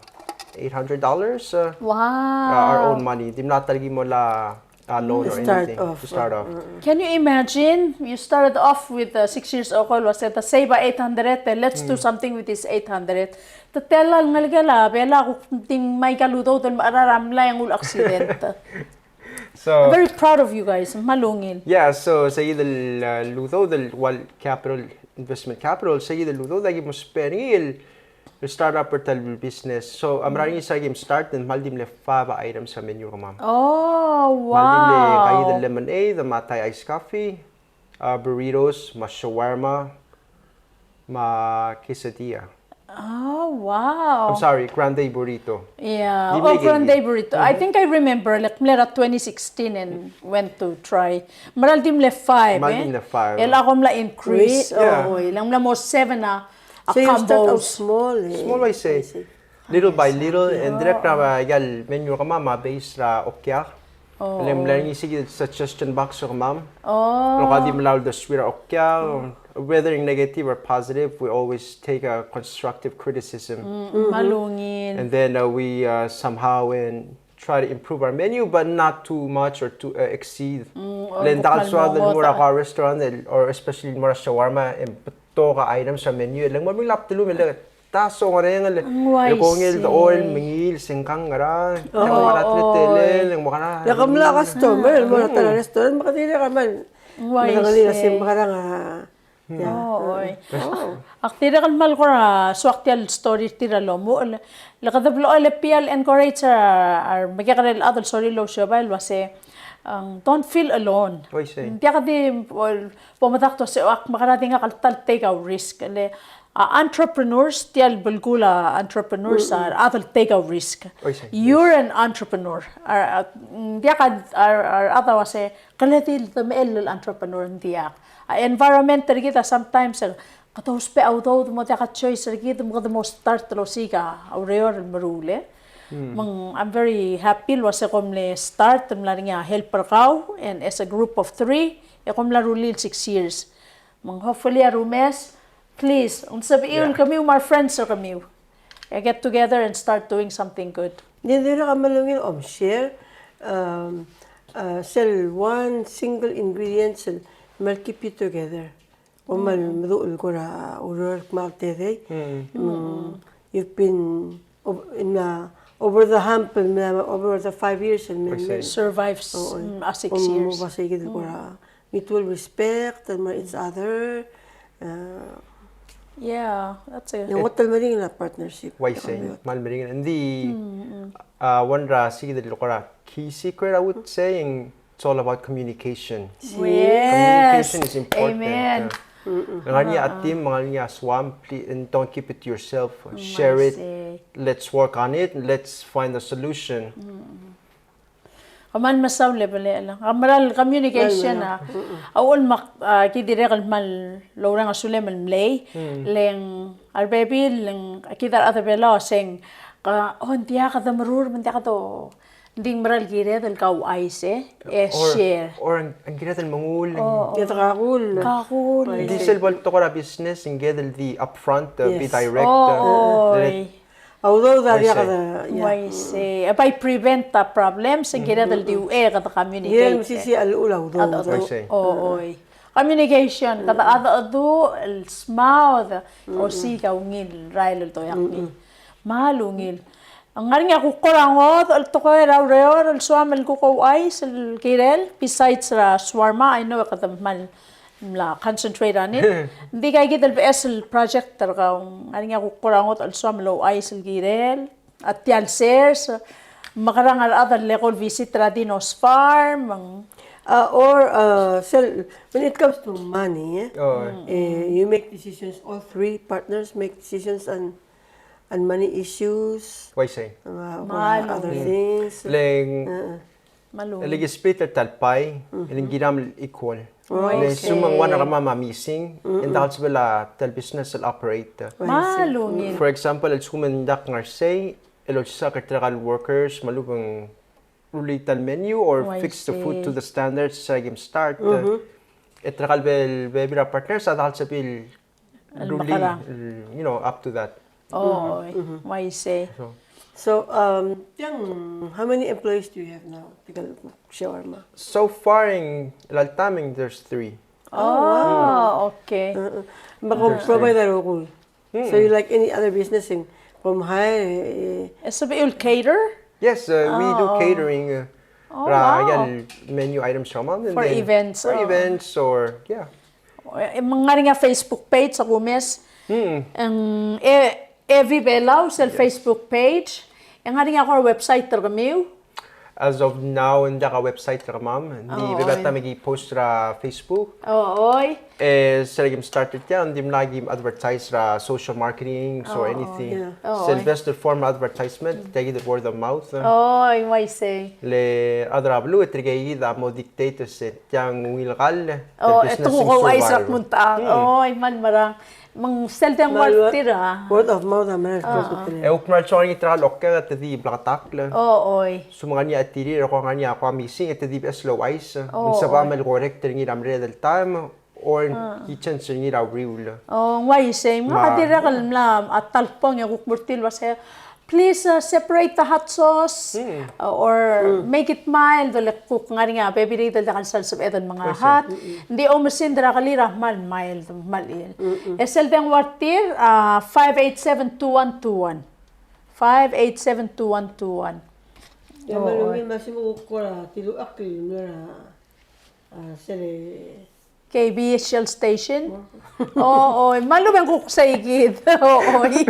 eight hundred dollars, uh, uh, our own money. Wow. Dimlak a ta el ki mo melai a, uh, loan or anything to start off. Can you imagine? You started off with, uh, six years old, el uase te save a eight hundred, te let's do something with this eight hundred. Te tela el ngelekel a Belau a kuk di ngmai a udoud el mecherar a mlai e ng ulaccident. So, I'm very proud of you guys. Me a ungil. Yeah, so, se kid el, uh, udoud el ua el capital, investment capital, se kid el udoud a ki mo spend er ngii el el start up er tia el business. So, a mera er ngii se a ki start, e ng kmal di mle five items er a menu er kemam. Oh, wow. Kmal di mle, kid el lemonade, me a Thai iced coffee, uh, burritos, me a shawarma, me a quesadilla. Oh, wow. I'm sorry, grande burrito. Yeah. Oh, grande burrito. I think I remember, like, mle er a twenty sixteen and went to try. Mera el di mle five, eh? Kmal di mle five. E le kom mla increase. Yeah. Oh, e le ng mla mo seven a a combos. So you start out small, eh? Small, I say. I see. Little by little, and dirrek er a, uh, aika el menu er kemam a base er a okiak. Oh. Le ng mla er ngii se kid el suggestion box er kemam. Oh. Ng kora di melai a uldesuir a okiak, whether negative or positive, we always take a constructive criticism. Mm, me a ungil. And then, uh, we, uh, somehow and try to improve our menu, but not too much or to, uh, exceed. Mm, oh, le ng diak el soad el mo er a restaurant, el, or especially mo er a shawarma, e ng betok a items er a menu, e le ng mo er a menu el bdelum, e le ta songerenger, e le kongei el dechor, mengiil, sengkang, ngera, e le ng mo er a teletelel, e le ng mo er a. Le ke mla customer, el mo er a ta el restaurant, me ke dirrek el kmal medengelii el se ng mekerang a. Yeah. Oh, oi. Oh. Ak dirrek el kmal kora soak tia el story er tir a lomuchel. Le kede blechoel e tia el encourage er a, a remekekerei el chad el sorir el ousiobai el uase, um, don't feel alone. Oi, sei. Ng diak di bo, bo medakt el uase, ak mekerang e di ngak el ta el take a risk. Le, a, entrepreneurs, tia el belkul a entrepreneurs, a rechad el take a risk. Oi, sei. You're an entrepreneur. A, a, ng diak a, a, a rechad a uase, ke le di el demechell el entrepreneur, ng diak. A environment er kid a sometimes, e, kede ousbech a udoud me ng diak a choice er kid me kede mo start el osiik a ureor el meruul, e. Me ng, I'm very happy el uase kom mle start el mla er ngii a help er kau, and as a group of three, e kom mla rullii el six years. Me ng hopefully a rumes, please, ng sebechiu el kemiu me a re friends er kemiu, e get together and start doing something good. Ng dirrek el kmal ungil kom share, um, uh, sel one single ingredient sel kmal keep you together. Kom kmal meduch el kora ureor el kmal tedei. Mm, you've been ov-, in, uh, over the hump, el mla, over the five years, el mla, survives, mm, a six years. Kom mo ua sei kid el kora mutual respect, el mo each other. Uh, yeah, that's a, ng ngot el meringel a partnership. Uaisei, kmal meringel. Ng di, uh, one er a sei kid el kora key secret, I would say, it's all about communication. Yes. Communication is important. Amen. Uh, ng ngar er ngii a team, ng ngar er ngii a soam, please, and don't keep it to yourself. Share it. Let's work on it. Let's find a solution. Kmal mesaul e belechel a mera el communication a. A uchul me ak, a, ki dirrek el kmal oureng a sulem el mlei, le ng a rebebil, le ng kid a rechad er a Belau a se ng, ka, o, ng diak de meruul, me ng diak de, ng di ng mera el kired el kauchais, e share. Or ng, ng kired el mengull. Ng kired el kakull. Kakull. Ng di sel bo el tekoi er a business, ng kired el di upfront, uh, be direct, uh, le a udoud a diak de, yeah. Uaisei. E bai prevent a problems, e ng kired el di uchei e kede communicate. Ng mesisiich a llechul a udoud. Uaisei. Oi. Communication, kede, a, a, a, a, el smaod, osiik a ungil rael el doiak ngii. Kmal ungil. Ng ngar er ngii a kuk kora ngodech el tekoi er a ureor el soam el kuk ouchais el kirel, besides er a shawarma, I know e kede kmal mla concentrate on it. Ng di aika kid el beches el project er kau, ng ngar er ngii a kuk kora ngodech el soam el ouchais el kirel, a tia el sers, mekerang a rechad el leko el visit er a Dino's Farm. Uh, or, uh, sel, when it comes to money, eh, eh, you make decisions, all three partners make decisions on, on money issues. Uaisei. Uh, other things. Le ng, Kmal ungil. Le ki split er tia el pie, e le ng kiram el equal. Oh, okay. Le lsekum ng one er kemam a missing, e ng diak el sebechel a tia el business el operate. Kmal ungil. For example, el lsekum ng diak ngar sei, el olsisechakl er tirka el workers, me a lechub e ng rullii tia el menu or fix the food to the standards, se er a kim start. E tirka el be-, bebil er a partners a diak el sebechir el rullii, el, you know, up to that. Oh, uaisei. So, um, tiang, how many employees do you have now? Tirka el shawarma. So far, in, el alta me ng, there's three. Oh, wow. Okay. Me kom provide a rokui. So you like any other business, e kom hire, eh, e sebechir el cater? Yes, uh, we do catering, uh, er a, wow, menu items er kemam, and then for events, for events or, yeah. E ng ngar er ngii a Facebook page a kumes. E ng, e, Evi Belau sel Facebook page. E ng ngar er ngii a kora website er kemiu? As of now, ng diak a website er kemam. Ng di bebil a taem e ki post er a Facebook. Oi. E se er a kim start er tiang, ng dimlak a kim advertise er a social marketing or anything. Sel best form er a advertisement, tia kid el word of mouth. Oi, uaisei. Le a rechad er a beluu e tirke kid a mo dictate se tiang ungil kall, e te kuk ouchais er a kmo ng tang. Oi, kmal merang. Me ng sel dengua er tir a word of mouth a mera el klou. E kuk mera el soak er ngii tirka el okeuang e te di bleketakl. Oi. Lsekum ng ngar er ngii a chetirir, e kuk ngar er ngii a kuk missing, e te di beches el ouchais. Me ng sebecham el correct er ngii er a mera el taem, or kitchen er ngii er a uriul. Oh, ng uaisei. Me ng dirrek el mla a ta el kbong e kuk mo er tir el uasei, please, uh, separate the hot sauce, uh, or make it mild, le kuk ngar er ngii a bebil er kid el diak el sal sebeched el menga hot. Ng di oumesingd er a kelir a kmal mild, kmal chil. E sel dengua er tir, uh, five eight seven two one two one. Five eight seven two one two one. Ia, me a ungil me a lsekum kuk kora tilechakl el mla er a, uh, sel K B Shell Station. O, oi, me a lechub e ng kuk sei kid. O, oi.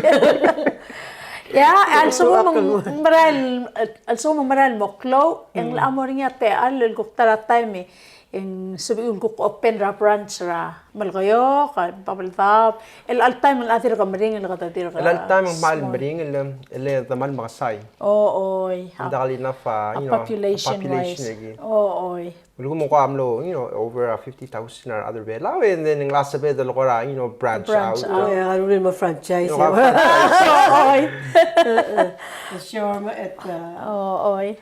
Ia, a lsekum ng merael, a lsekum ng merael mo klou, e ng locha mo er ngii a techall el kuk ta er a taem e E ng sebechiu el kuk open er a branch er a Melekeok, Babeldaob, el chelecha el taem el dirk meringel, el kede dirk. El chelecha el taem el kmal meringel, el, el de kmal mekesai. O, oi. Ng diak el enough, uh, you know, population wise. O, oi. Ulekum ng kora mlo, you know, over, uh, fifty thousand er a rechad er a Belau, and then ng locha sebeched el kora, you know, branch out. Branch out. Oh, yeah, a rullii el mo franchise. You know, franchise. Oi. The shawarma at, uh, o, oi.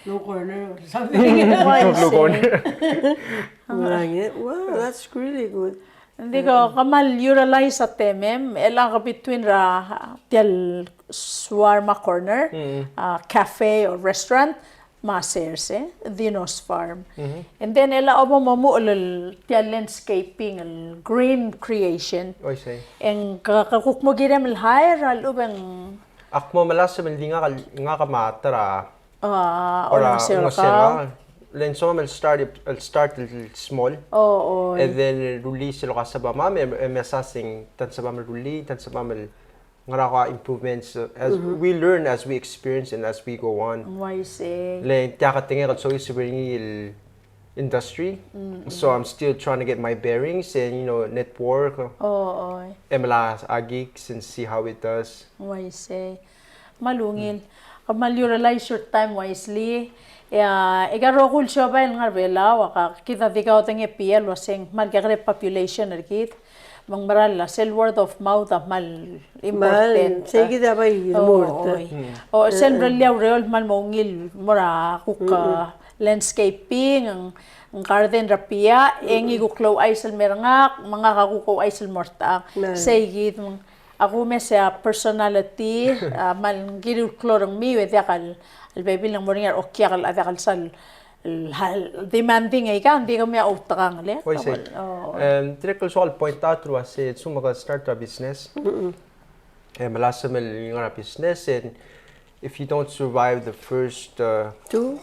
Blue Corner or something. Blue Corner. Wow, that's really good. Ng di ke kmal utilize a temem, el ngar between er a tia el shawarma corner, uh, cafe or restaurant, me a sers, e, Dino's Farm. And then el obo mo muchel el tia el landscaping, el green creation. E ng ke, ke kuk mo kirem el hire a lechub e ng. Ak mo melasem el di ngak, ngak me a ta er a, a, olengeseu er kau. Le ng soam el start, el start el small. O, o. And then rullii sel locha sebechemam, e, e mesa se ng, te ng sebechemam el rullii, te ng sebechemam el ngar er ngii a improvements, uh, as we learn, as we experience, and as we go on. Uaisei. Le ng diak a tengek el soiseb er ngii el industry. So I'm still trying to get my bearings and, you know, network. O, oi. E melai a gigs and see how it does. Uaisei. Kmal ungil. Kmal utilize your time wisely. E a, e a rokui el siobai el ngar er a Belau, a ka, kid a di kaudengei a bia el uaseng kmal kekerei a population er kid. Me ng mera el sel word of mouth a kmal important. Sei kid a bai remurt. O, sel mera el ureor el kmal mo ungil mo er a kuk, uh, landscaping, ng, ng garden er a bia, e ngii a kuk louchais el mer ngak, me ngak a kuk ouchais el mo er tang. Sei kid, me ng A kumes a personality, a, me ng kirir el klou er ngii, e diak el, el bebil ng mo er ngii a okiak el, a diak el sal, el, el demanding e ikang, ng di kemiu a outekangel, e. Uaisei. O. Em, dirrek el soak el point out el uasei, a lsekum ke start a business. E melasem el ngar er a business, and if you don't survive the first, uh, two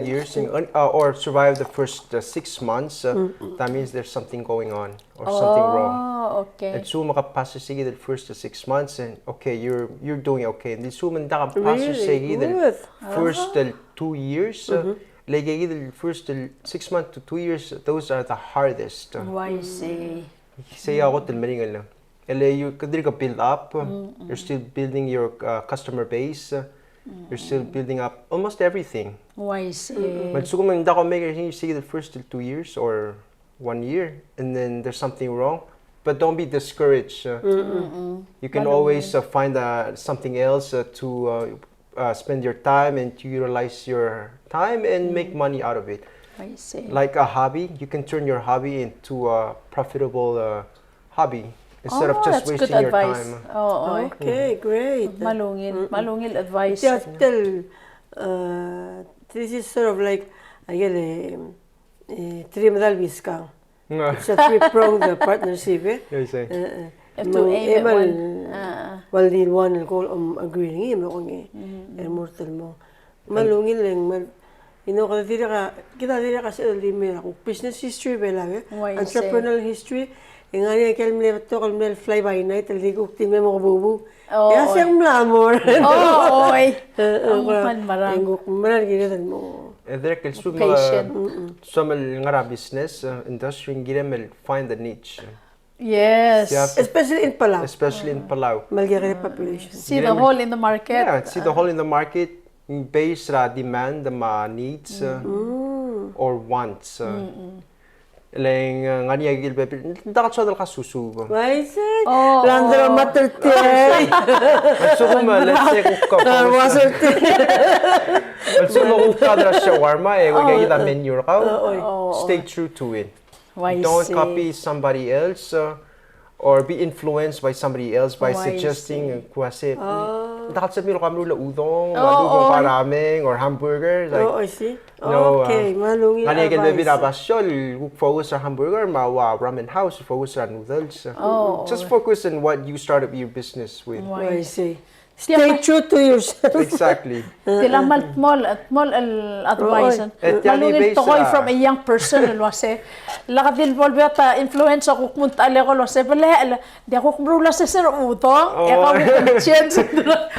years, uh, or survive the first, uh, six months, uh, that means there's something going on or something wrong. Oh, okay. A lsekum ke pass er sei kid el first, uh, six months, and okay, you're, you're doing okay. A lsekum ng diak ke pass er sei kid el first, uh, two years, uh, le kid el first, uh, six months to two years, those are the hardest. Oh, I see. Sei a kot el meringel. E le you, kede dirk build up, you're still building your, uh, customer base, you're still building up almost everything. Oh, I see. Me a lsekum ng diak ke make er sei kid el first two years or one year, and then there's something wrong. But don't be discouraged. Uh, you can always, uh, find, uh, something else, uh, to, uh, uh, spend your time and to utilize your time and make money out of it. I see. Like a hobby, you can turn your hobby into a profitable, uh, hobby instead of just wasting your time. Oh, that's good advice. Oo, oo. Okay, great. Kmal ungil, kmal ungil advice. Tia el, uh, this is sort of like, aikel, e, three medal biskang. It's a three-pronged, uh, partnership, e. Yes, I see. To aim at one. Ua di one el goal, um, agree er ngii, me kongei. El mo er tel mo. Kmal ungil e ng kmal, you know, kede dirrek a, kede dirrek a sebeched el di mer a kuk business history er a Belau, e. Entrepreneurial history, e ng ngar er ngii a ikel mle betok el mle fly by night el di kuk di mle mo kebubuu. E a se ng mla mo er. Oo, oi. Ng kmal mera. Ng kuk mera el kired el mo. E dirrek el soam, soam el ngar er a business, uh, industry, ng kirem el find the niche. Yes. Especially in Palau. Especially in Palau. Me a ikel population. See the hole in the market. Yeah, see the hole in the market based er a demand me a needs, uh, or wants, uh. Le ng, uh, ngar er ngii a ikel bebil, ng diak el soad el kasusuub. Uaisei. Oh, oh. Landro matertiai. A lsekum, let's say, kuk, uh, a lsekum kuk kau er a shawarma, e, kuk kid a menu er kau. Stay true to it. Don't copy somebody else, uh, or be influenced by somebody else by suggesting, uh, kuk uase, "Ng diak el sebechemiu el kau meruul a udong, me a lubong, kau ramen, or hamburger." Like, oh, I see. No, uh, okay, kmal ungil advice. Ngar er ngii a ikel bebil a basio el kuk focus er a hamburger, me a ua ramen house el focus er a noodles. Oh. Just focus on what you start up your business with. Oh, I see. Stay true to yourself. Exactly. Tia el kmal small, small el advice. Oi. E tia el tekoi from a young person el uase, lak di bo el beot a influence a kuk mo ta el eko el uase, bele, Ng diak kuk meruul a sesei er a udong, e kau kuk change.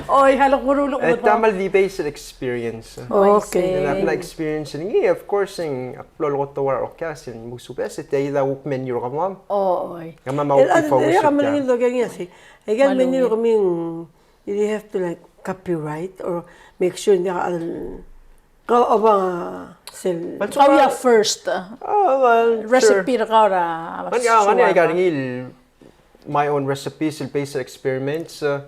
Oi, a lak meruul a udong. E tia el di based experience. Okay. Ng diak el experience er ngii, of course, ng ak mlo lolekoi a okias, ng mo subes, e tia a kuk menu er kemam. Oi. Kemam a kuk focus er tia. Aike el menu er kemiu, you have to, like, copyright or make sure ng diak a, kau a obang sel. Kau a first, uh, recipe er kau er a. Ngii a, ngii a, ngii a, my own recipes, el based on experiments. Uh,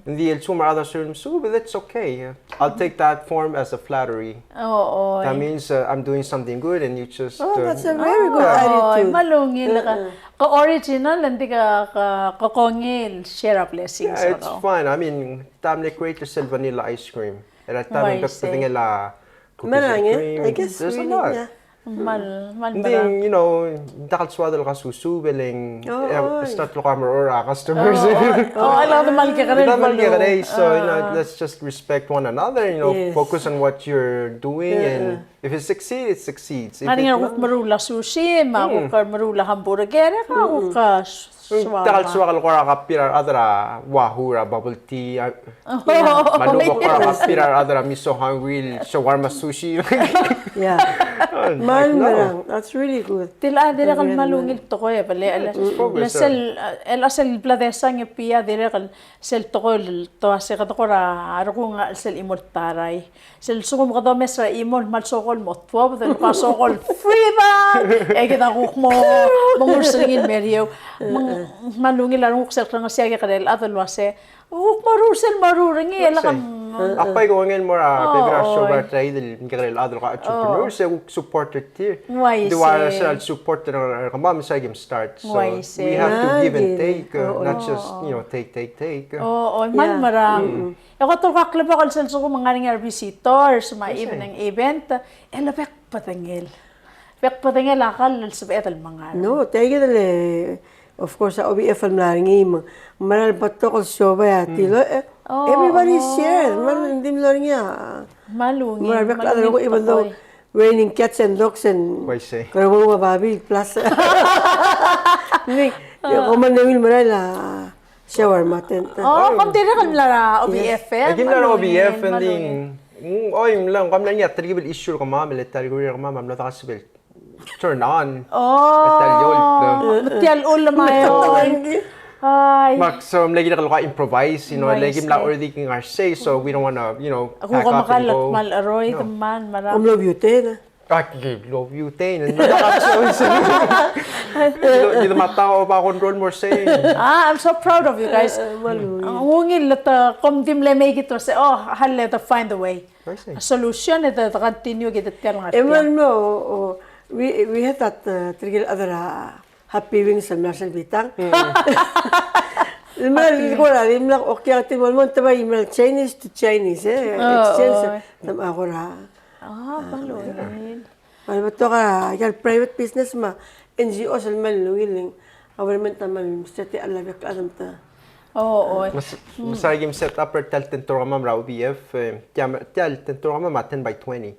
ng di el sumar a recipe, so, but that's okay. I'll take that form as a flattery. That means, uh, I'm doing something good and you just, uh, that's a very good attitude. Kmal ungil, ka, ka original, ng di ka, ka, ka kongei el share a blessings. Yeah, it's fun. I mean, tia el create er sel vanilla ice cream. Er a tia el bek el bedengel a cookies and cream. There's a lot. Kmal, kmal merang. Ng di, you know, ng diak el soad el kasusubel e ng, e, start el kora merechorech a customers. Oh, a lak di kmal kekerei. Di kmal kekerei, so, you know, let's just respect one another, you know, focus on what you're doing, and if it succeeds, it succeeds. Ng ngar er ngii a kuk meruul a sushi, me a kuk meruul a hamburger, e kuk a Ng diak el soak el kora copy er a rechad er a Wahoo er a bubble tea, a, me a lebo kora copy er a rechad er a Miso Hungry el shawarma sushi. Yeah. Kmal merang. That's really good. Tia a dirrek el kmal ungil tekoi e bele, le sel, el sel bla desang e pia dirrek el sel tekoi el te uase kede kora rekung a sel chimo el tarai. Sel lsekum kede omes er a chimo el kmal sokol mo tuobed, el kmal sokol freedom, e kede kuk mo, mo nguu er ngii el meriou. Me ng kmal ungil a renguk sel klengesii a kekerei el chad el uase, kuk meruul sel meruul er ngii, e lak. Ak bai kongei el mo er a bebil er a show er tia el kekerei el chad el kuk entrepreneurs, e kuk support er tir. Ng di ua sel support er kemam, se a kim start. So we have to give and take, uh, not just, you know, take, take, take. Oh, oh, kmal merang. E kuk a klebokel sel lsekum ng ngar er ngii a re visitors me a evening event, e le bek bedengel. Bek bedengel a kall el sebeched el mengal. No, tia kid el, of course, a O B F el mla er ngii me ng mera el betok el siobai a tilobed, e, everybody share, me ng di mlo er ngii a. Kmal ungil, me ng mera el bek el chad el rokui, even though raining cats and dogs and, uaisei, kora ua babil plus. Ng di, e, kom mle ungil merael a shawarma tent. Oh, kom dirrek el mla er a O B F, e? Aki mla er a O B F, e ng di, mm, oi, mla, kom mla er ngii a telkib el issue er kemam, el telkib er kemam, a mla dekasob el turn on. Oh. E tia el old, no? Tia el old me a oi. Ai. Me ak, so, mle kirek el kora improvise, you know, le ki mla already king our say, so we don't wanna, you know, pack up and go. Kmal cheroid, kmal merang. Kom mlo butane. Aki mlo butane, and di matau ba control more say. Ah, I'm so proud of you guys. Kmal ungil. Ng ungil le te, kom di mle make it to say, oh, hal le te find a way. A solution e te, te continue kid a tia el ngar er tia. E kmal mlo, o, we, we had that, uh, tirke el other, uh, Happy Wings el mla er sel bitang. Mm. El mla er kora di mla, okay, a tir el mo te bai mla Chinese to Chinese, e. Oh, exchange, oh. Te mla kora. Ah, kmal ungil. Me a le betok a, aika el private business me a N G Os el kmal ungil, a government a kmal mesterir a bek el chad me te. Oh, oh. Me se, me se aki mla set up er tia el tent er kemam er a O B F, e, tia, tia el tent er kemam a ten by twenty.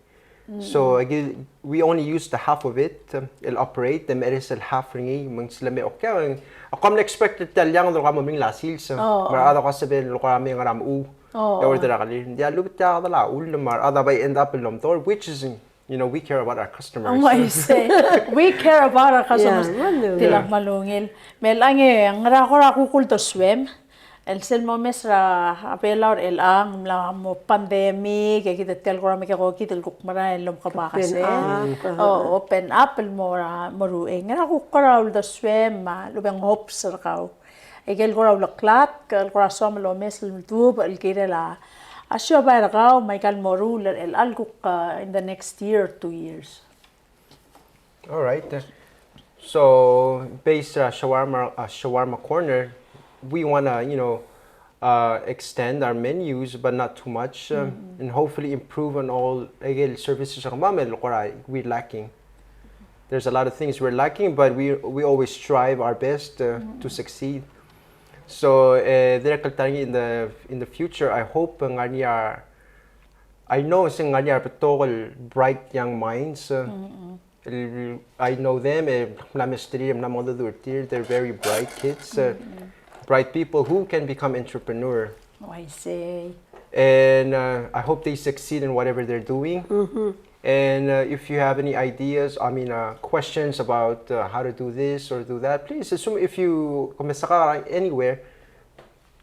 So, aki, we only use the half of it, um, el operate, e mecheres el half er ngii, me ng sel me, okay, a kom expect er tia el eanged el kora mo meringel a sils, e. Oh, me a rechad a kora sebechel el kora me ngar er a mechuu. Oh, e order a kelir. Ng diak lubet tia el chad a uchul, me a rechad a bai end up el omdasu, which is, you know, we care about our customers. Uaisei. We care about our customers. Yeah, kmal ungil. Tia el kmal ungil. Me chelechang e ngera kora kuk uldesuem el sel momes er a Belau er chelechang, ng mla mo pandemic, e kid a tia el kora mekekokid el kuk merael el omekebakes. Open up. O, open up el mo er a, mo er uchei. Ngera kuk kora uldesuem me a lobeng hopes er kau? Aike el kora uleklatk, el kora soam el omes el duubech el kirel a siobai er kau, me aika el moruul er chelechang el kuk, uh, in the next year or two years. All right. Uh, so, based, uh, shawarma, uh, shawarma corner, we wanna, you know, uh, extend our menus, but not too much, um, and hopefully improve on all, aike el services er kemam el kora we're lacking. There's a lot of things we're lacking, but we, we always strive our best, uh, to succeed. So, eh, dirrek el ta er ngii in the, in the future, I hope, eh, ngar er ngii a, I know, se ngar er ngii a betok el bright young minds, eh, el, I know them, eh, mla mesterir, mla mengedecheduch er tir, they're very bright kids, eh, bright people who can become entrepreneur. Oh, I see. And, uh, I hope they succeed in whatever they're doing. And, uh, if you have any ideas, I mean, uh, questions about, uh, how to do this or do that, please, assume if you, kung mesa ka anywhere,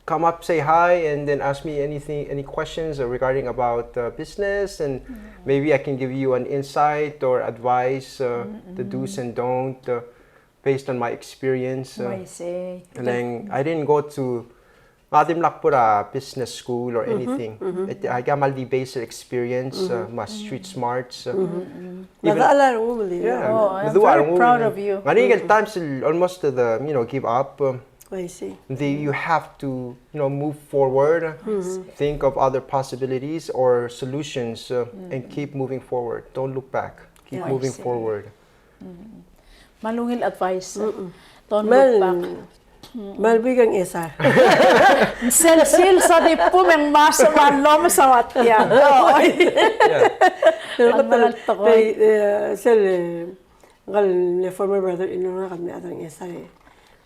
come up, say hi, and then ask me anything, any questions, uh, regarding about, uh, business, and maybe I can give you an insight or advice, uh, the do's and don't, uh, based on my experience. Uh, I see. Like, I didn't go to, ng dimlak put a business school or anything. It, I got my basic experience, uh, my street smarts. Uh, even, yeah, oh, I'm very proud of you. Ng di ngar er ngii a times el almost to the, you know, give up. Um, I see. The, you have to, you know, move forward, think of other possibilities or solutions, uh, and keep moving forward. Don't look back. Keep moving forward. Me a ungil advice. Don't look back. Me a lebo er a ngchesar. Sel sils a di pum e ng mesa a lomes a ua tiang. Oh, yeah. Sel, eh, ngka el former brother-in-law er ngak a mle chad er a ngchesar e.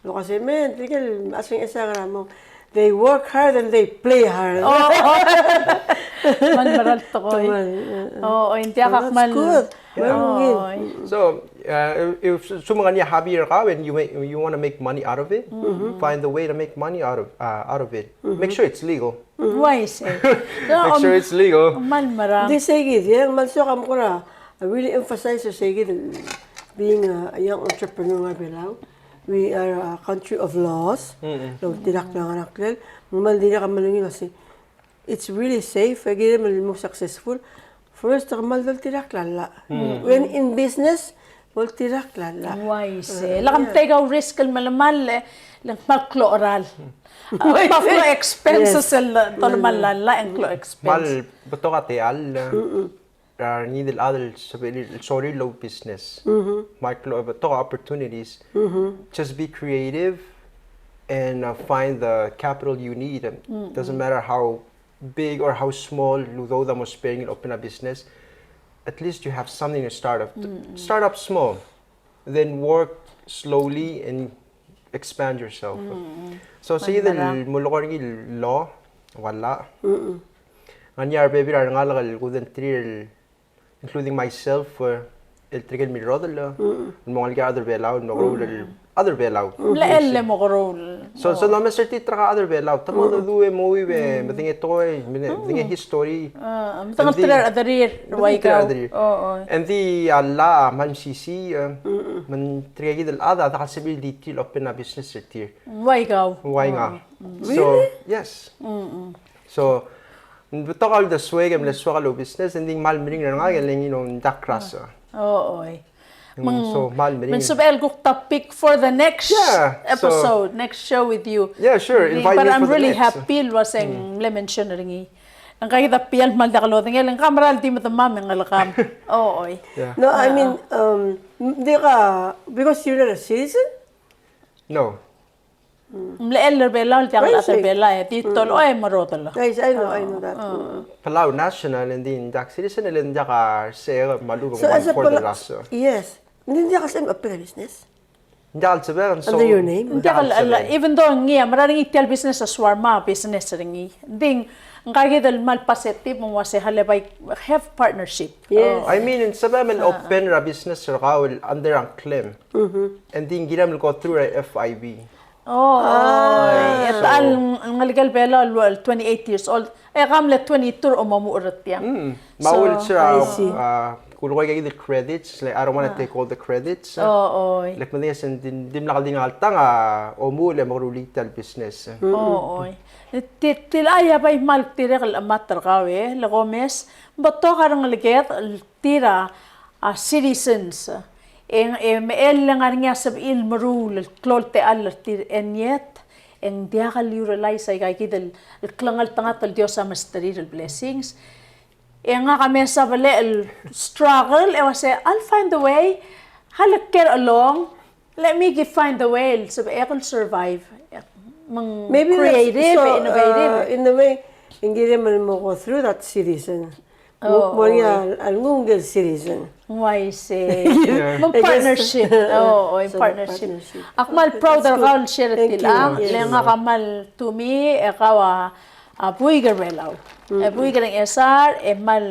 Lo ka se me, tirke el mechas er a ngchesar a kmo, they work hard and they play hard. Oh, oh. Me ng mera el tekoi. Oh, oh, ng diak a kmal. That's good. Yeah. Oh, oh. So, uh, if, if someone ngar er ngii a hobby er kau and you make, you want to make money out of it, find a way to make money out of, uh, out of it. Make sure it's legal. Why say? Make sure it's legal. Ng kmal mera. Ng di sei kid, e ng kmal soak a mo kora, I really emphasize er sei kid, being a, a young entrepreneur er a Belau. We are a country of laws. Lo tirakl a ngar er a ngklel. Ng kmal dirrek el kmal ungil el uasei, it's really safe, e kirem el mo successful. First, kmal doltirakl a llach. When in business, doltirakl a llach. Why say? Lak mtei kau risk el melemall, e le ng kmal klou a cheral. Kmal klou a expenses el dolemall a llach, e ng klou a expense. Kmal betok a techall er ngii di el chad el sebechir el sorir el oubusiness. Kmal klou a betok a opportunities. Just be creative and, uh, find the capital you need. Doesn't matter how big or how small el udoud a mo spend el open a business, at least you have something to start up. Start up small, then work slowly and expand yourself. So, sei kid el mo leko er ngii el law, ua llach. Ng ngar er ngii a rebebil er a rengalek el kudengterir el including myself, uh, el tirke el mirrodel, uh, el mo ngalek er a chad er a Belau, el mo keroul el chad er a Belau. Mle el mo keroul. So, so el omes er tir a chad er a Belau, te mo doduu e mo ui e medengei tekoi, medengei history. Medengei a rechederir, medengei a rechederir. Oh, oh. Ng di a llach a kmal mesisiich, uh, me ng tirke kid el chad a diak el sebechir el di tir el open a business er tir. Ua ikau. Ua ngak. So, yes. So, ng betok a uldesuek e mle soak el oubusiness, e ng di ng kmal meringel er ngak e le ng, you know, ng diak kras. Oh, oi. Me ng, so, kmal meringel. Me ng sebechel kuk topic for the next episode, next show with you. Yeah, sure. Invite me for the next. But I'm really happy el uasei ng mle mention er ngii. Ngka kid a pial kmal diak lodengei, ngka a mera el di medemam e ng ngelekam. Oh, oi. No, I mean, um, di ka, because you're not a citizen? No. Mle el er a Belau, el diak el chad er a Belau, e di tolechoi e merodel. Yes, I know, I know that. Palau national, e ng di ng diak citizen, e le ng diak a se me a lechub e ng one fourth er a se. Yes. Ng di ng diak a se me a open a business. Ng diak el sebechek, so. Under your name? Ng diak el, even though ngii a mera er ngii tia el business a shawarma business er ngii. Ng di ngka kid el kmal positive me ng uasei, hale bai have partnership. Yes. I mean, ng sebechem el open er a business er kau el under a ngklem. E ng di ng kirem el go through er a F I B. Oh, e ta el ngelekel Belau el twenty-eight years old. E kau mle twenty-two er a omuchel er tiang. Me a ulsera, a, kulekoi aika kid el credits, le I don't wanna take all the credits. Oh, oi. Le kmedengei se ng di, dimlak el di ngaltang a omuchel e mekeruul tia el business. Oh, oi. Ti, tilechang a bai kmal dirrek el chemat er kau e, le komes, betok a rengeleked el tir a, a, citizens. E ng, e me el le ngar er ngii a sebechir el meruul el klou el techall er tir, and yet, e ng diak el utilize aika kid el, el klengeltengat el Dios a mesterir el blessings. E ngak a mesa belech el struggle, e uasei, I'll find a way, hale ker chelong, let me gi-, find a way, el sebechek el survive. Maybe that's creative, so, innovative. Uh, in a way, ng kirem el mo go through that citizen. Oh, mo er ngii a lenguu el citizen. Ng uaisei. Yeah. Me ng partnership. Oh, oh, ng partnership. Ak kmal proud er kau el share er tiang, le ngak a kmal to me, e kau a, a buik er a Belau. E buik er a Ngchesar, e kmal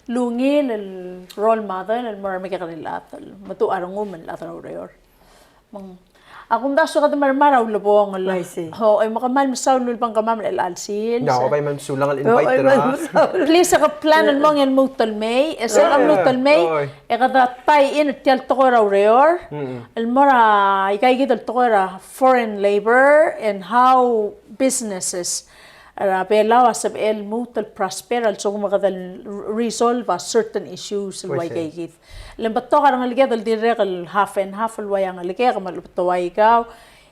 ungil el role model el mo er a remekekerei el chad, me te oureng me a rechad er a ureor. Me ng, a kumdasu e kede mermang er a ulebongel. Uaisei. Ho, e me kmal mesaul el ulebengkemam er chelecha el sils. Ng bai me mesulang el invite er a. Please, e ke plan el mong e lmuut el mei, e sel ke lmuut el mei, e kede tie in er tia el tekoi er a ureor. El mo er a, aikaikid el tekoi er a foreign labor and how businesses er a Belau a sebechel el lmuut el prosper, a lsekum e kede resolve a certain issues el ua aikaikid. Le ng betok a rengeleked el dirrek el half and half el ua a ngelekek me a le betok a ikau.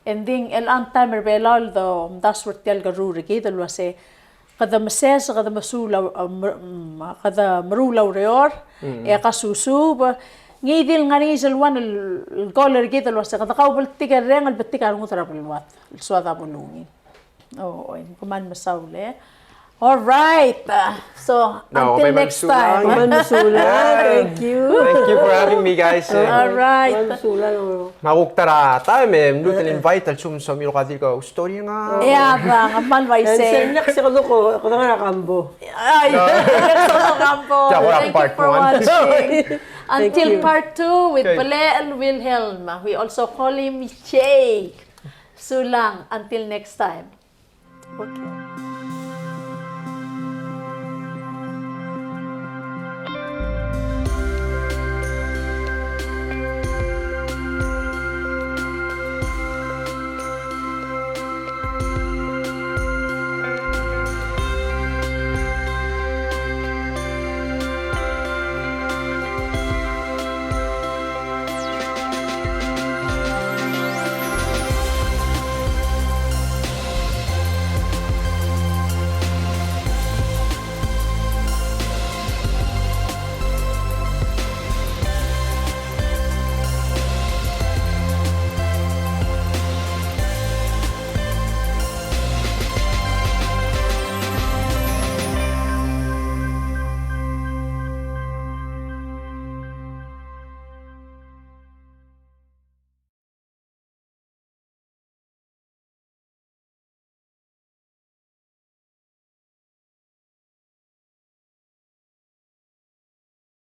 And then, el on time er a Belau el domdasu er tia el kerruul er kid el uase, kede meses, kede mesuul a, a, mer-, mm, kede meruul a ureor, e kasusuub, ngii di el ngar er ngii sel one el, el goal er kid el uase, kede kaubltikerreng el betik a rengud er a beluad el soad a bo lungil. Oh, oi, kmal mesaul, e. All right. Uh, so, until next time. Kmal mesulang. Thank you. Thank you for having me, guys. All right. Kmal mesulang. Me a kuk ta er a taem e mluut el invite el sum somiu el kuk dirk story er ngii. Yeah, bang, kmal uaisei. And sel next, e kede ko, kede ngar er a kambo. Ai, kede ngar er a kambo. Thank you for watching. Until part two with Belechel Wilhelm. We also call him Jake. Sulang, until next time. Okay.